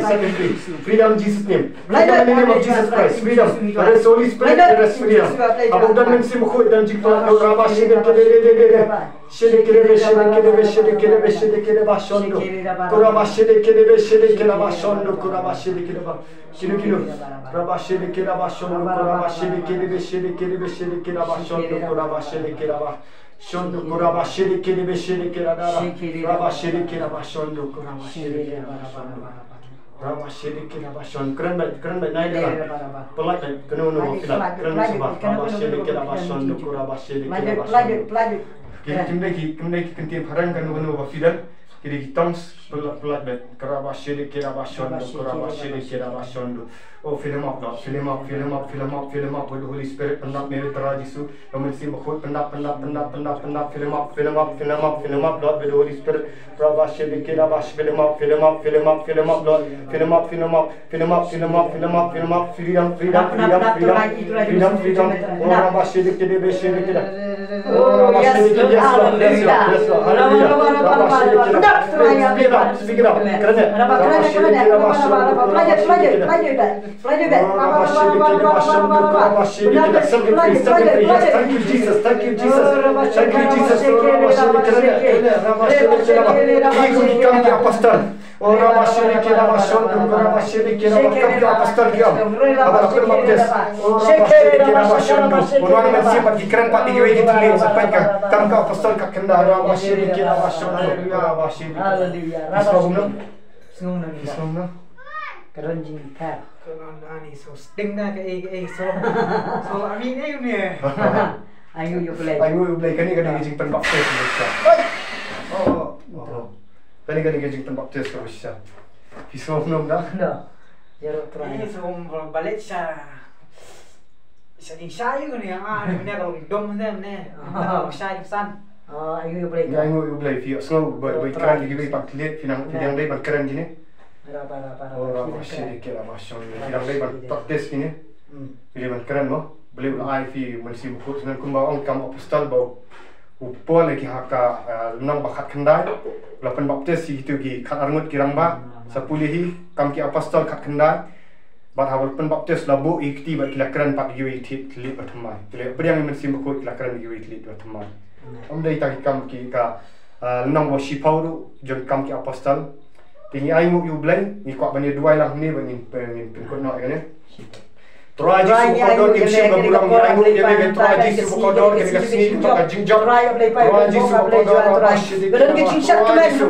free, set me free. Freedom in Jesus' name. Freedom in the name of Jesus Christ. Freedom. Arrest Holy Spirit, arrest freedom. Haba u don Mynsiem Bakhuid don jingpynlait, rabba shede kede de de de. Shede kede be, shede kede be, shede kede ba shondo. Kuraba shede kede be, shede kede ba shondo, kuraba shede kede ba. Kino kino. Rabba shede kede ba shondo, kuraba shede kede be, shede kede be, shede kede ba shondo, kuraba shede kede ba. Shondo kuraba shede kede be shede kede da da. Raba shede kede ba shondo kuraba shede kede ba shondo. Raba shede kede ba shondo. Kren ba, kren ba nai da. Pelak da keno no filat. Kren ba seba. Raba shede kede ba shondo kuraba shede kede ba shondo. Ki kim dei ki, kim dei ki ktien phareng keno keno ba filat. Ki dei ki tongues pelak pelak da. Kuraba shede kede ba shondo kuraba shede kede ba shondo. Oh, fill him up, Lord. Fill him up, fill him up, fill him up, fill him up with the Holy Spirit. Pyndap me with the Jisu. Ïa u Mynsiem Bakhuid, pyndap, pyndap, pyndap, pyndap, pyndap, fill him up, fill him up, fill him up, fill him up, Lord, with the Holy Spirit. Rabba shede kede ba sh-, fill him up, fill him up, fill him up, fill him up, Lord. Fill him up, fill him up, fill him up, fill him up, fill him up, fill him up. Freedom, freedom, freedom, freedom, freedom, freedom. Oh, rabba shede kede be shede kede. Oh, rabba shede kede. Yes, Lord, yes, Lord, yes, Lord. Hallelujah. Rabba shede kede. Speak it up, speak it up. Keren, eh? Rabba shede kede, rabba shede kede. Rabba shede kede. Set me free, set me free. Yes, thank you, Jesus. Thank you, Jesus. Thank you, Jesus. Apostle. Oh, rabba shede kede, rabba shede kede, rabba shede kede. Apostle ki am. Apostle baptis. Oh, rabba shede kede, rabba shede. Uno na men siapa ki kren pat di gue gitu ni. Sampai ka kam ka apostle ka kenda, rabba shede kede, rabba shede. Hallelujah. Hallelujah. Islam no? Islam no? Keren jingkar. Keren ani so sting na ka eh eh so. So ani eh ni. Ayu yu play. Ayu yu play kani kani jingpynbaptis ni ka. Oh. Kani kani jingpynbaptis ka bisa. Islam no da? No. Yaro try. Ini so balik sa. Sa ding sa yu ni ah ni ko dom ne ne. Sa yu san. Ah, ayu yu play. Ayu yu play fi so ba ba kran di ba pat klet fi nang fi nang ba kran di ne. Raba, raba, raba. Oh, raba shede kede, raba shon. Raba shede kede. Ki dang dei ban practice kine. Hmm. Ki dei ban kren mo. Balei u la ai ïa phi u Mynsiem Bakhuid, ngan kumba ong kam apostol ba u Paul ïa ki ha ka, eh, lynnong ba khatkhyndai. U la pynbaptis ïa kito ki khatar ngut ki rangbah. Hmm. Sa pule hi Kam ki Apostol khatkhyndai. Bad haba la pynbaptis la buh ïa ki kti bad ki la kren pat ïa kiwei ki thylliej ba thymmai. Ki la pdiang ïa u Mynsiem Bakhuid, ki la kren ïa kiwei ki thylliej ba thymmai. Ym dei tang ki kam ki ka, ah, lynnong ba shiphew ruh jong Kam ki Apostol. Te ngi ainguh ïa u Blei, ngi kwah ban ïa duwai lang hangne ba ngin, ba ngin pynkut noh ïa kane. Trai Jisu ba kordor, ngi shim ka burom, ngi ainguh ïa me Trai Jisu ba kordor, kane ka sngi ka jingjop. Trai Jisu ba kordor, Trai Jisu.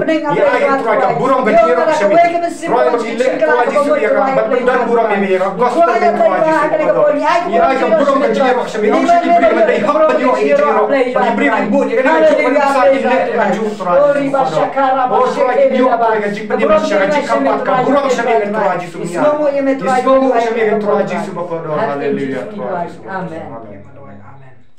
Ngi ai Trai ka burom ka jingïarap sha me. Trai ba ngi leh Trai Jisu ïa ka ban pyndon burom ïa me ïa ka gospel Trai Jisu ba kordor. Ngi ai ka burom ka jingïarap sha me. Ngi shim ki briew ba dei hok ban ïoh ïa ka jingïarap. Ba ngi briew ban buh ïa kane ka jingïarap sha me. Trai Jisu ba kordor. O Trai ki ïoh Trai ka jingpynim sha ka jingkhampat ka burom sha me Trai Jisu. Ïa, ïa, sha me Trai Jisu ba kordor. Haleluya, Trai Jisu. Amen. Amen.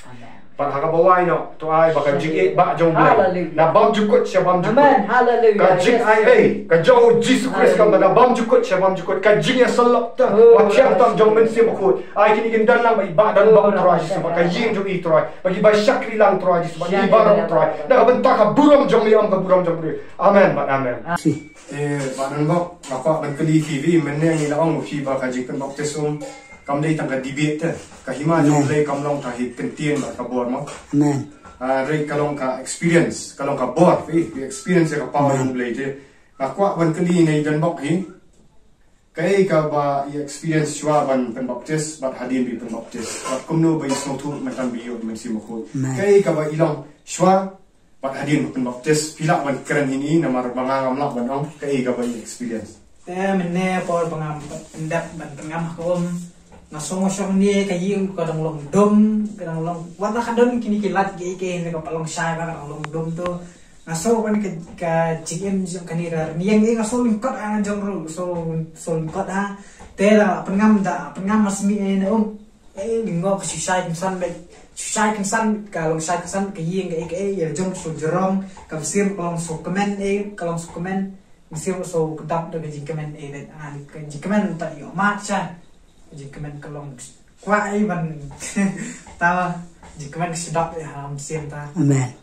Amen. Pat ha kaba wai noh, to ai ba ka jingïeit ba jong Blei. Haleluya. Na bymjukut sha bymjukut. Amen. Haleluya. Ka jingaiei ka jong u Jisu Khrist kam ba na bymjukut sha bymjukut. Ka jingïasyllok te ba thiang tam jong u Mynsiem Bakhuid. Ai kine kin don lang ba i Bah Donbok Trai Jisu, ba ka ïing jong i Trai, ba ki ba shakri lang Trai Jisu, ba ki baroh Trai. Na ka bynta ka burom jong me, ym ka burom jong briew. Amen bad amen. Te Bah Donbok, nga kwah ban kylli phi, mynne ngi la ong phi ba ka jingpynbaptis um kam dei tang ka debate te. Ka hima jong u Blei kam long tang ha ka ktien bad ka bor mo. Amen. Ah, hynrei ka long ka experience, ka long ka bor, phi, phi experience ïa ka power jong u Blei te. Nga kwah ban kylli na i Donbok hi. Kaei kaba i experience shuwa ban pynbaptis bad hadien ba i pynbaptis, bad kumno ba i sngewthuh mynta ba i ïoh Mynsiem Bakhuid? Kaei kaba i long shuwa bad hadien ba pynbaptis? Phi lah ban kren ïa i, namar ba nga ngam lah ban ong kaei kaba i experience. Te mynne por ba ngam pyndep ban pyngam ha ka um, nga sngew shong ne ka ïing ka dang long dum, ka dang long, wat la ka don kine ki light kiei kiei ne ka pat long shai ba ka dang long dum to. Nga sngew ban ka, ka jingim jong kane ka rynïeng, eh, nga sngew lyngkot ha nga jong ruh, sngew, sngew lyngkot ha. Te la pyngam da, pyngam ma smiej, eh, na um. Eh, lyngkot ka shu shai kynsan bad, shu shai kynsan, ka long shai kynsan ka ïing ka, eh, ka, eh, ïa jong sngew jrong, ka mynsiem ka long sngew kmen, eh, ka long sngew kmen. Mynsiem sngew kdap da ka jingkmen, eh, da, ah, ka jingkmen ta ïoh mat sha. Ka jingkmen ka long kwah, eh, ban ta jingkmen ka sdap, eh, ha mynsiem ta. Amen.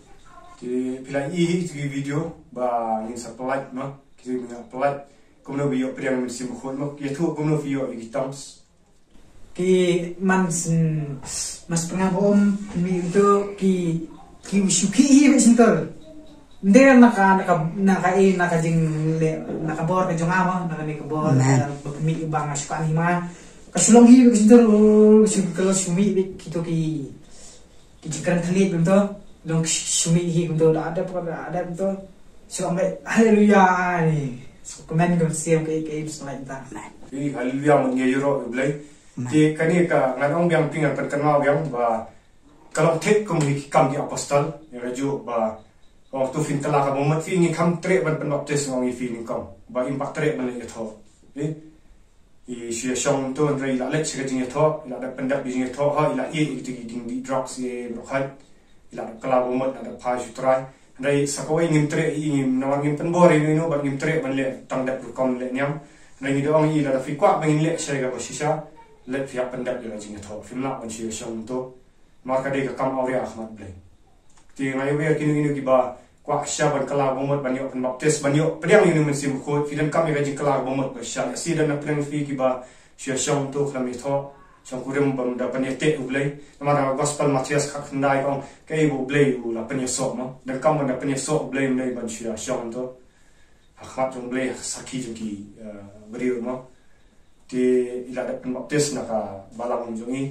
Te phi la i hi ki video ba ngin sa pynlait ma, ki ngin sa pynlait. Kumno ba ïoh pdiang Mynsiem Bakhuid ma, ïathuh kumno phi ïoh ïa ki tongues. Ki man syn, man syn pynngam ba um, mi to ki, ki shu ki hi ba syn tol. Nde na ka, na ka, na ka, eh, na ka jingleh, na ka bor ka jong nga ma, na kane ka bor, amen, ka ba pynmih ba nga shu ka ni ma. Ka shu long hi ba syn tol, ka shu, ka shu mih ba kito ki Ki jingkren thylliej kumto, dang shu mih hi kumto, da dep, da dep kumto. Shu ong beit, haleluya, ni. Shu kmen ka mynsiem ka, ka, ka, shu lait ta. Hi, haleluya, mut ngi ïaroh ïa u Blei. Amen. Te kane ka, ngan ong biang phi, ngan pynkynmaw biang ba ka long thik kum hi ki Kam ki Apostol, ïa ka juh ba, ong to phin kylla ka bamut, phi ngi kham treh ban pynbaptis, ong ïa phi nyngkong. Ba im pat treh ban leit ïathoh. Hi. I shu ïashong to, hynrei i la leit sha ka jingïathoh, i la dep pyndep ïa ka jingïathoh, ha, i la ïeh ïa kita ki ding dih drugs ïa baroh khoit. I la dep kylla bamut, i la dep phai sha u Trai. Hynrei sa kawei ngim treh, i ngim, namar ngim pynbor ïa ino ino bad ngim treh ban leh tang dep rukom leh niam. Hynrei ngi da ong ïa i, lada phi kwah ba ngin leh shai kaba shisha, leit phi hap pyndep ïa ka jingïathoh. Phim lah ban shu ïashong to. Namar ka dei ka kam awria ha khmat Blei. Te nga ïawer ïa kino kino kiba kwah shisha ban kylla bamut, ban ïoh pynbaptis, ban ïoh pdiang ïa u Mynsiem Bakhuid, phi donkam ïa ka jingkylla bamut ba shisha. Lehse don na pdeng phi kiba shu ïashong to khlem ïathoh, shong kurim ba ym da pynïateh u Blei. Namar ha ka gospel Mathaios khatkhyndai ka ong kaei ba u Blei u la pynïasoh mo. Donkam ban da pynïasoh u Blei ym dei ban shu ïashong to. Ha khmat jong u Blei, ha ka sakhi jong ki, eh, briew mo. Te i la dep pynbaptis na ka balang jong i,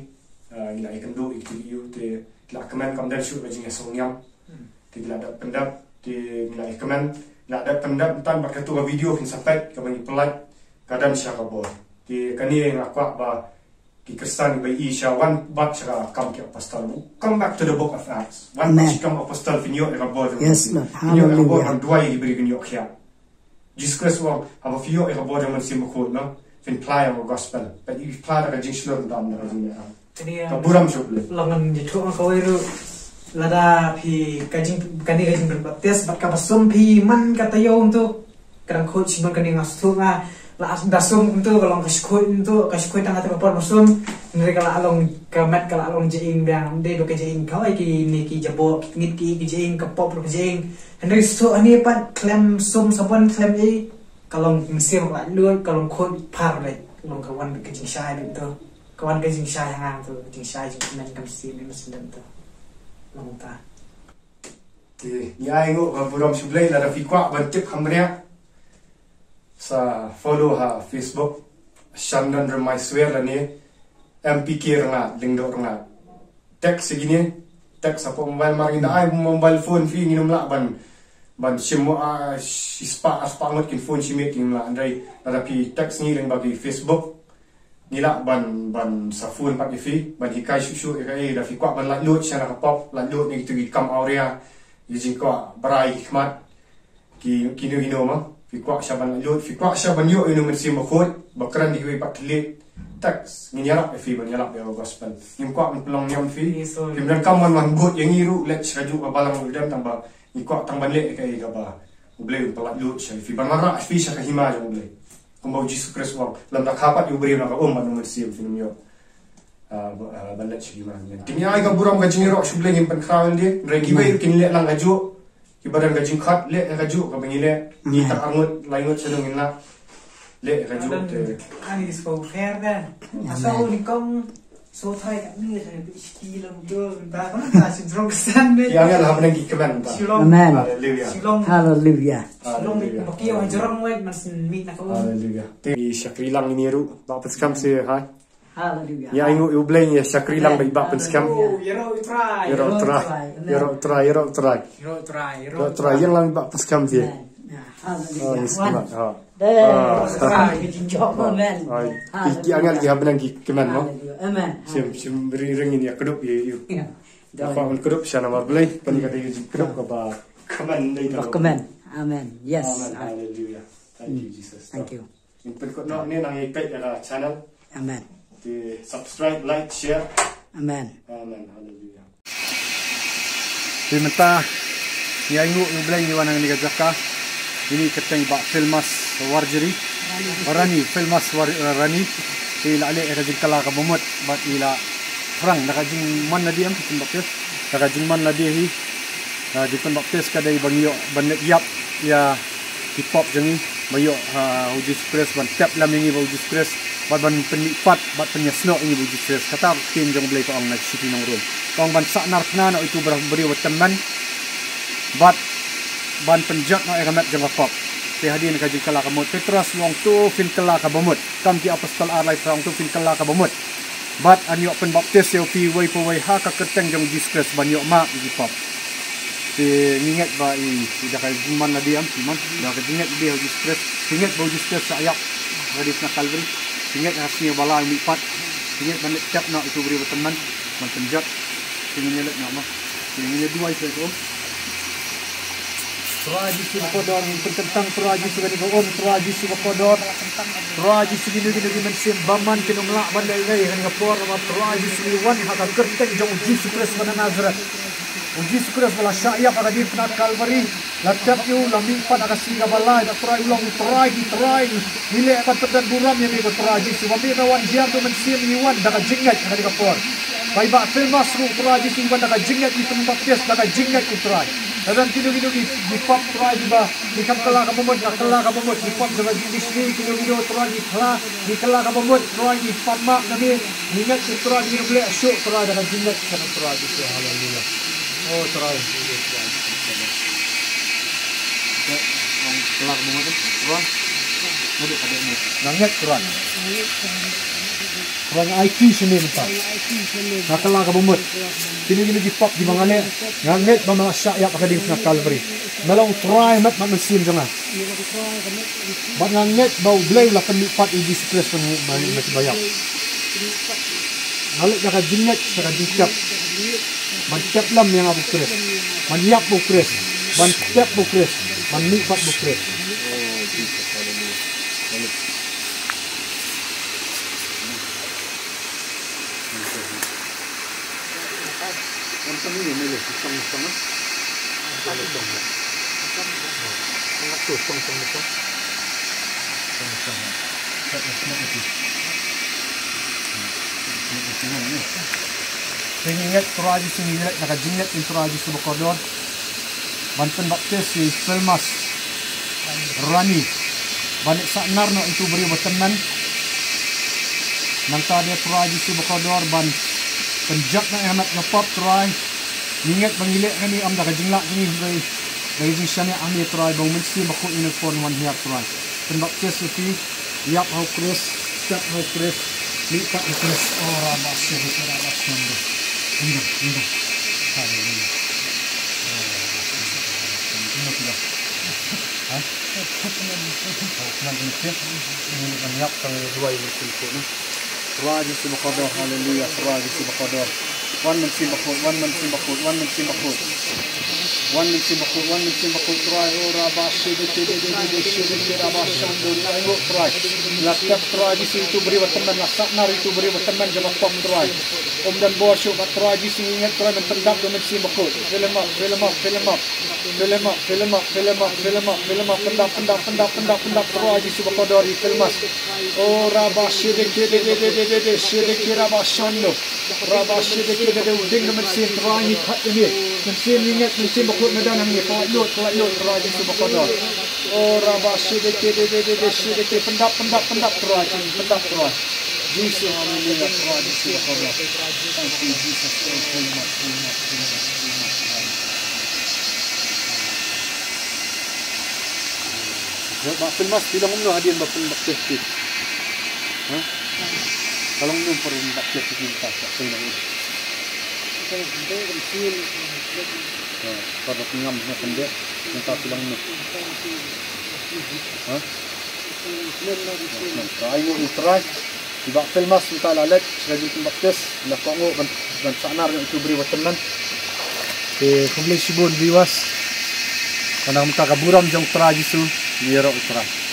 eh, i la ïakynduh ïa ki, te i la kmen, kam don shuh ka jingïasngewniam. Hmm. Te i la dep pyndep, te i la kmen, i la dep pyndep, tang bad kato ka video phin sa peit kaba ngi pynlait, ka don sha ka bor. Te kane nga kwah ba ki Khristan ba ïohi sha, wan bad sha ka Kam ki Apostol. Come back to the book of Acts. Wan bad sha ka Kam ki Apostol, phin ïoh ïa ka bor. Yes, Lord. Phin ïoh ïa ka bor, hallelujah, ban duwai ïa ki briew kin ïoh khiah. Jisu Khrist u ong, haba phi ïoh ïa ka bor jong u Mynsiem Bakhuid, no? Phin phla ïa ka gospel. Phin phla da ka jingshlur, ym da ka jingïalam. Ka burom sha u Blei. Long ngan ïathuh kawei ruh. Lada phi ka jing, kane ka jingpynbaptis bad kaba sum phi man ka taïew kumto. Ka dang khuid shibun, kane nga sngewthuh nga. La da sum kumto, ka long ka shu khuid kumto, ka shu khuid tang kato ka por ba sum. Hynrei ka la long, ka met ka la long jaïing biang, ym dei ba ka jaïing kawei, kine ki jaboh, ki tngit ki, ki jaïing, ka pop ruh ka jaïing. Hynrei sngewthuh hangne pat khlem sum sabon khlem ei. Ka long ka mynsiem ba laitluid, ka long khuid phar leh, long ka wan ka jingshai leh to. Ka wan ka jingshai hangne to, ka jingshai jingkmen ka mynsiem leh mynsiem to. Long ta. Te ngi ai nguh ka burom sha U Blei lada phi kwah ban tip kham bniah. Sa follow ha Facebook Shannon Remaiswer lane M P K Rnga, Lyngdoh Rnga. Text ïa kine, text hapoh mobile, mar ngin da ai mobile phone phi ngin ym lah ban, ban shim mo, ah, shispah arspah ngut kin phone shi miet ngin ym lah, hynrei lada phi text ngi lyngba ki Facebook ngi lah ban, ban sa phone pat ïa phi ban hikai shuh shuh ïa kaei, da phi kwah ban laitluid sha na ka pop, laitluid na kito ki kam awria, ki jingkwah brai ki khmat, ki, kino kino ma. Phi kwah sha ban laitluid, phi kwah sha ban ïoh ïa une u Mynsiem Bakhuid ba kren da kiwei pat thylliej, text, ngin ïarap ïa phi ban ïarap ïa ka gospel. Ngim kwah ban pynlong niam phi. Yes, sir. Phim donkam ban wan bud ïa ngi ruh leit sha kajuh ka balang ruh, dang tang ba ngi kwah tang ban leh ïa kaei kaba U Blei un pyllaitluid sha phi, ban wanrah phi sha ka hima jong U Blei. Kumba U Jisu Khrist u ong, lymda kha pat ïa u briew na ka um bad u Mynsiem phin ym ïoh, ah, ba, ah, ban leit sha ki hima. Te ngi ai ka burom ka jingïaroh sha U Blei, ngim pynkhraw ïa lade, hynrei kiwei ruh kin leh lang kajuh. Kiba don ka jingkhot leh ïa kajuh kaba ngi leh. Ngi tang ar ngut lai ngut sha nong ngin lah leh ïa kajuh te. Ani spo fair da. Amen. Sa ni kong so thai ni sa ni ski long do ba ka ta sin rong san ne. Ki angel ha bneng ki kmen ta. Shilong. Amen. Hallelujah. Shilong. Hallelujah. Shilong ni Hallelujah. Ba ki ong jrong wek man sin mi na ka um. Hallelujah. Te ngi shakri lang ïa ngi ruh. Ba pynskhem seh hai. Hallelujah. Ïa, ai nguh ïa U Blei, ïa shakri lang ba i Bah Pynskhem. Hallelujah. Ïaroh U Trai. Ïaroh U Trai. Amen. Ïaroh U Trai, ïaroh U Trai. Ïaroh U Trai, ïaroh U Trai. Ïaroh U Trai, ïeng lang Bah Pynskhem phi. Amen. Ah, hallelujah. Oh, yes, One. Amen. Ha. There. Ah. Ïaroh U Trai, ki jingkmen. Ah. Ai, ki, ki angel ki ha bneng ki kmen mo. Hallelujah. Amen. Shim, shim ring ring ïa kdup ïa u. Ya. Ka kwah ban kdup sha namar Blei, pynka dei jingkdup kaba kmen dei. Kaba kmen. Amen. Yes. Amen. Hallelujah. Thank you, Jesus. Thank you. Ngin pynkut noh ne nang ïa peit ïa ka channel. Amen. Te subscribe, like, share. Amen. Amen. Hallelujah. Te mynta ngi ai nguh ïa U Blei ngi wan hangne ka jaka. Ine i kyrteng Bah Filmas Warjri. Rani. Rani, Filmas War-, Rani. Te i la leh ïa ka jingkylla kaba mut bad i la thrang da ka jingman lade em, ki pynbaptis. Da ka jingman lade hi. Ah, jingpynbaptis ka dei ba ngi ïoh ban leit ïap ïa ki pop jong ngi, ba ïoh, ah, U Jisu Khrist, ban tep lem ïa ngi bad U Jisu Khrist, bad ban pynmihpat bad pynïasnoh ïa ngi bad U Jisu Khrist. Kata ka ktien jong U Blei ka ong na ka shithi nong Rom. Ka ong ban sahnarphna na itu u briew ba tymmen bad ban pynjot noh ïa ka met jong ka pop. Te hadien ka jingkylla kaba mut, Petros u ong to phin kylla kaba mut. Kam ki Apostol ar lai phra, u ong to phin kylla kaba mut. Bad yn ïoh pynbaptis ïa phi uwei pa uwei ha ka kyrteng jong U Jisu Khrist ban ïoh map ïa ki pop. Te ngi ngeit ba i, i da ka jingman lade em, i man, da ka jingngeit lade ha U Jisu Khrist. Ngi ngeit ba U Jisu Khrist u shah ïap ha ka diengphna Kalbari. Ngi ngeit ha ka sngi ba lai u mihpat. Ngi ngeit ban leit tep noh itu u briew ba tymmen ban pynjot. Te ngin ïa leit noh mo. Te ngin ïa duwai sha u. Trai Jisu ba kordor, ngin pynkyntang Trai Jisu kane ka um, Trai Jisu ba kordor. Trai Jisu, kino kino ki mynsiem bymman kin ym lah ban leh ei ei ha kane ka por, namar Trai Jisu ngi wan ha ka kyrteng jong U Jisu Khrist ba na Nasareth. U Jisu Khrist ba la shah ïap ha ka diengphna Kalbari, la tep ïa u, la mihpat ha ka sngi kaba lai, Trai u long U Trai ki trai. Ngi leh ban pyndon burom ïa me ko Trai Jisu, ba me ba wan hiar da u Mynsiem, ngi wan da ka jingngeit ha kane ka por. Ba i Bah Filmas ruh Trai Jisu i wan da ka jingngeit, i pynbaptis da ka jingngeit ko Trai. Lada don kino kino ki, ki pop Trai kiba ngi khlem kylla kaba mut, nga kylla kaba mut, ki pop jong ka jingdisni, kino kino Trai ngi kylla, ngi kylla kaba mut Trai, ngi pan map na me. Ngi ngeit ko Trai, ngi ruh leh shuh Trai da ka jingngeit ka Trai Jisu. Haleluya. O Trai. Kylla kaba mut Trai. Nga ngeit Trai. Trai nga aiti sha me mynta. Nga kylla kaba mut. Kino kino ki pop kiba nga leh, nga ngeit ba me la shah ïap ha ka diengphna Kalbari. Me long Trai met bad Mynsiem jong nga. Bad nga ngeit ba U Blei u la pynmihpat ïa U Jisu Khrist na, na, na kiba ïap. Nga leit da ka jingngeit, da ka jingtep. Ban tep lem ïa nga bad U Khrist. Ban ïap bad U Khrist. Ban tep bad U Khrist. Ban mihpat bad U Khrist. Te ngi ngeit Trai Jisu, ngi ngeit na ka jingngeit jong Trai Jisu ba kordor. Ban pynbaptis ïa i Filmas Rani. Ban ïa sah nar noh ïa utu u briew ba tymmen. Nangta de Trai Jisu bakordor ban pynjot noh ïa ka met ka pop Trai. Ngi ngeit ba ngi leh kane ym da ka jinglah jong ngi hynrei da ka jingshaniah hangne Trai ba u Mynsiem Bakhuid ngin ïa pynwan hiar Trai. Pynbaptis ïa phi, ïap ha u Khrist, step ha u Khrist, mihpat ha u Khrist. O Rabba Shri Rabba Shri. Haleluya. Haleluya. Ha? Trai Jisu bakordor, haleluya, Trai Jisu bakordor. Wan Mynsiem Bakhuid, wan Mynsiem Bakhuid, wan Mynsiem Bakhuid. Wan Mynsiem Bakhuid, wan Mynsiem Bakhuid, Trai, o Rabba, shede, kede, de, de, de, shede, kede, Rabba, shando, Trai, o Trai. La tep Trai Jisu ïa utu u briew ba tymmen, la sah nar ïa utu u briew ba tymmen jong ka pop Trai. Ym don bor shuh bad Trai Jisu ngi ngeit Trai ban pyndap da u Mynsiem Bakhuid. Fill him up, fill him up, fill him up. Fill him up, fill him up, fill him up, fill him up, fill him up. Pyndap, pyndap, pyndap, pyndap, pyndap, Trai Jisu bakordor, refill mas. O Rabba shede kede de de de de de, shede kede Rabba shando. Rabba shede kede de de, u dieng da u Mynsiem Trai ngi khot ïa me. Mynsiem ngi ngeit, Mynsiem Bakhuid me don hangne, ka lait lut, ka lait lut, Trai Jisu bakordor. O Rabba shede kede de de de de, shede kede, pyndap, pyndap, pyndap, Trai, pyndap, Trai. Jisu, haleluya, Trai Jisu bakordor. Thank you, Jesus. Thank you, Lord. Thank you, Lord. Thank you, Lord. Ba pynmas phi long kumno hadien ba pynbaptis phi? Ha? Ka long kumno pynbaptis phi mynta, ba pynbaptis? Ha, ka ba pynngam ha khyndiat mynta phi long kumno? Ha? Ai ngi u Trai. Ba pynmas mynta la leit sha ka jingpynbaptis, la kohnguh ban, ban sah nar ïa utu u briew ba tymmen. Te khublei shibun viewers. Ka nang mynta ka burom jong u Trai Jisu, ïaroh u Trai.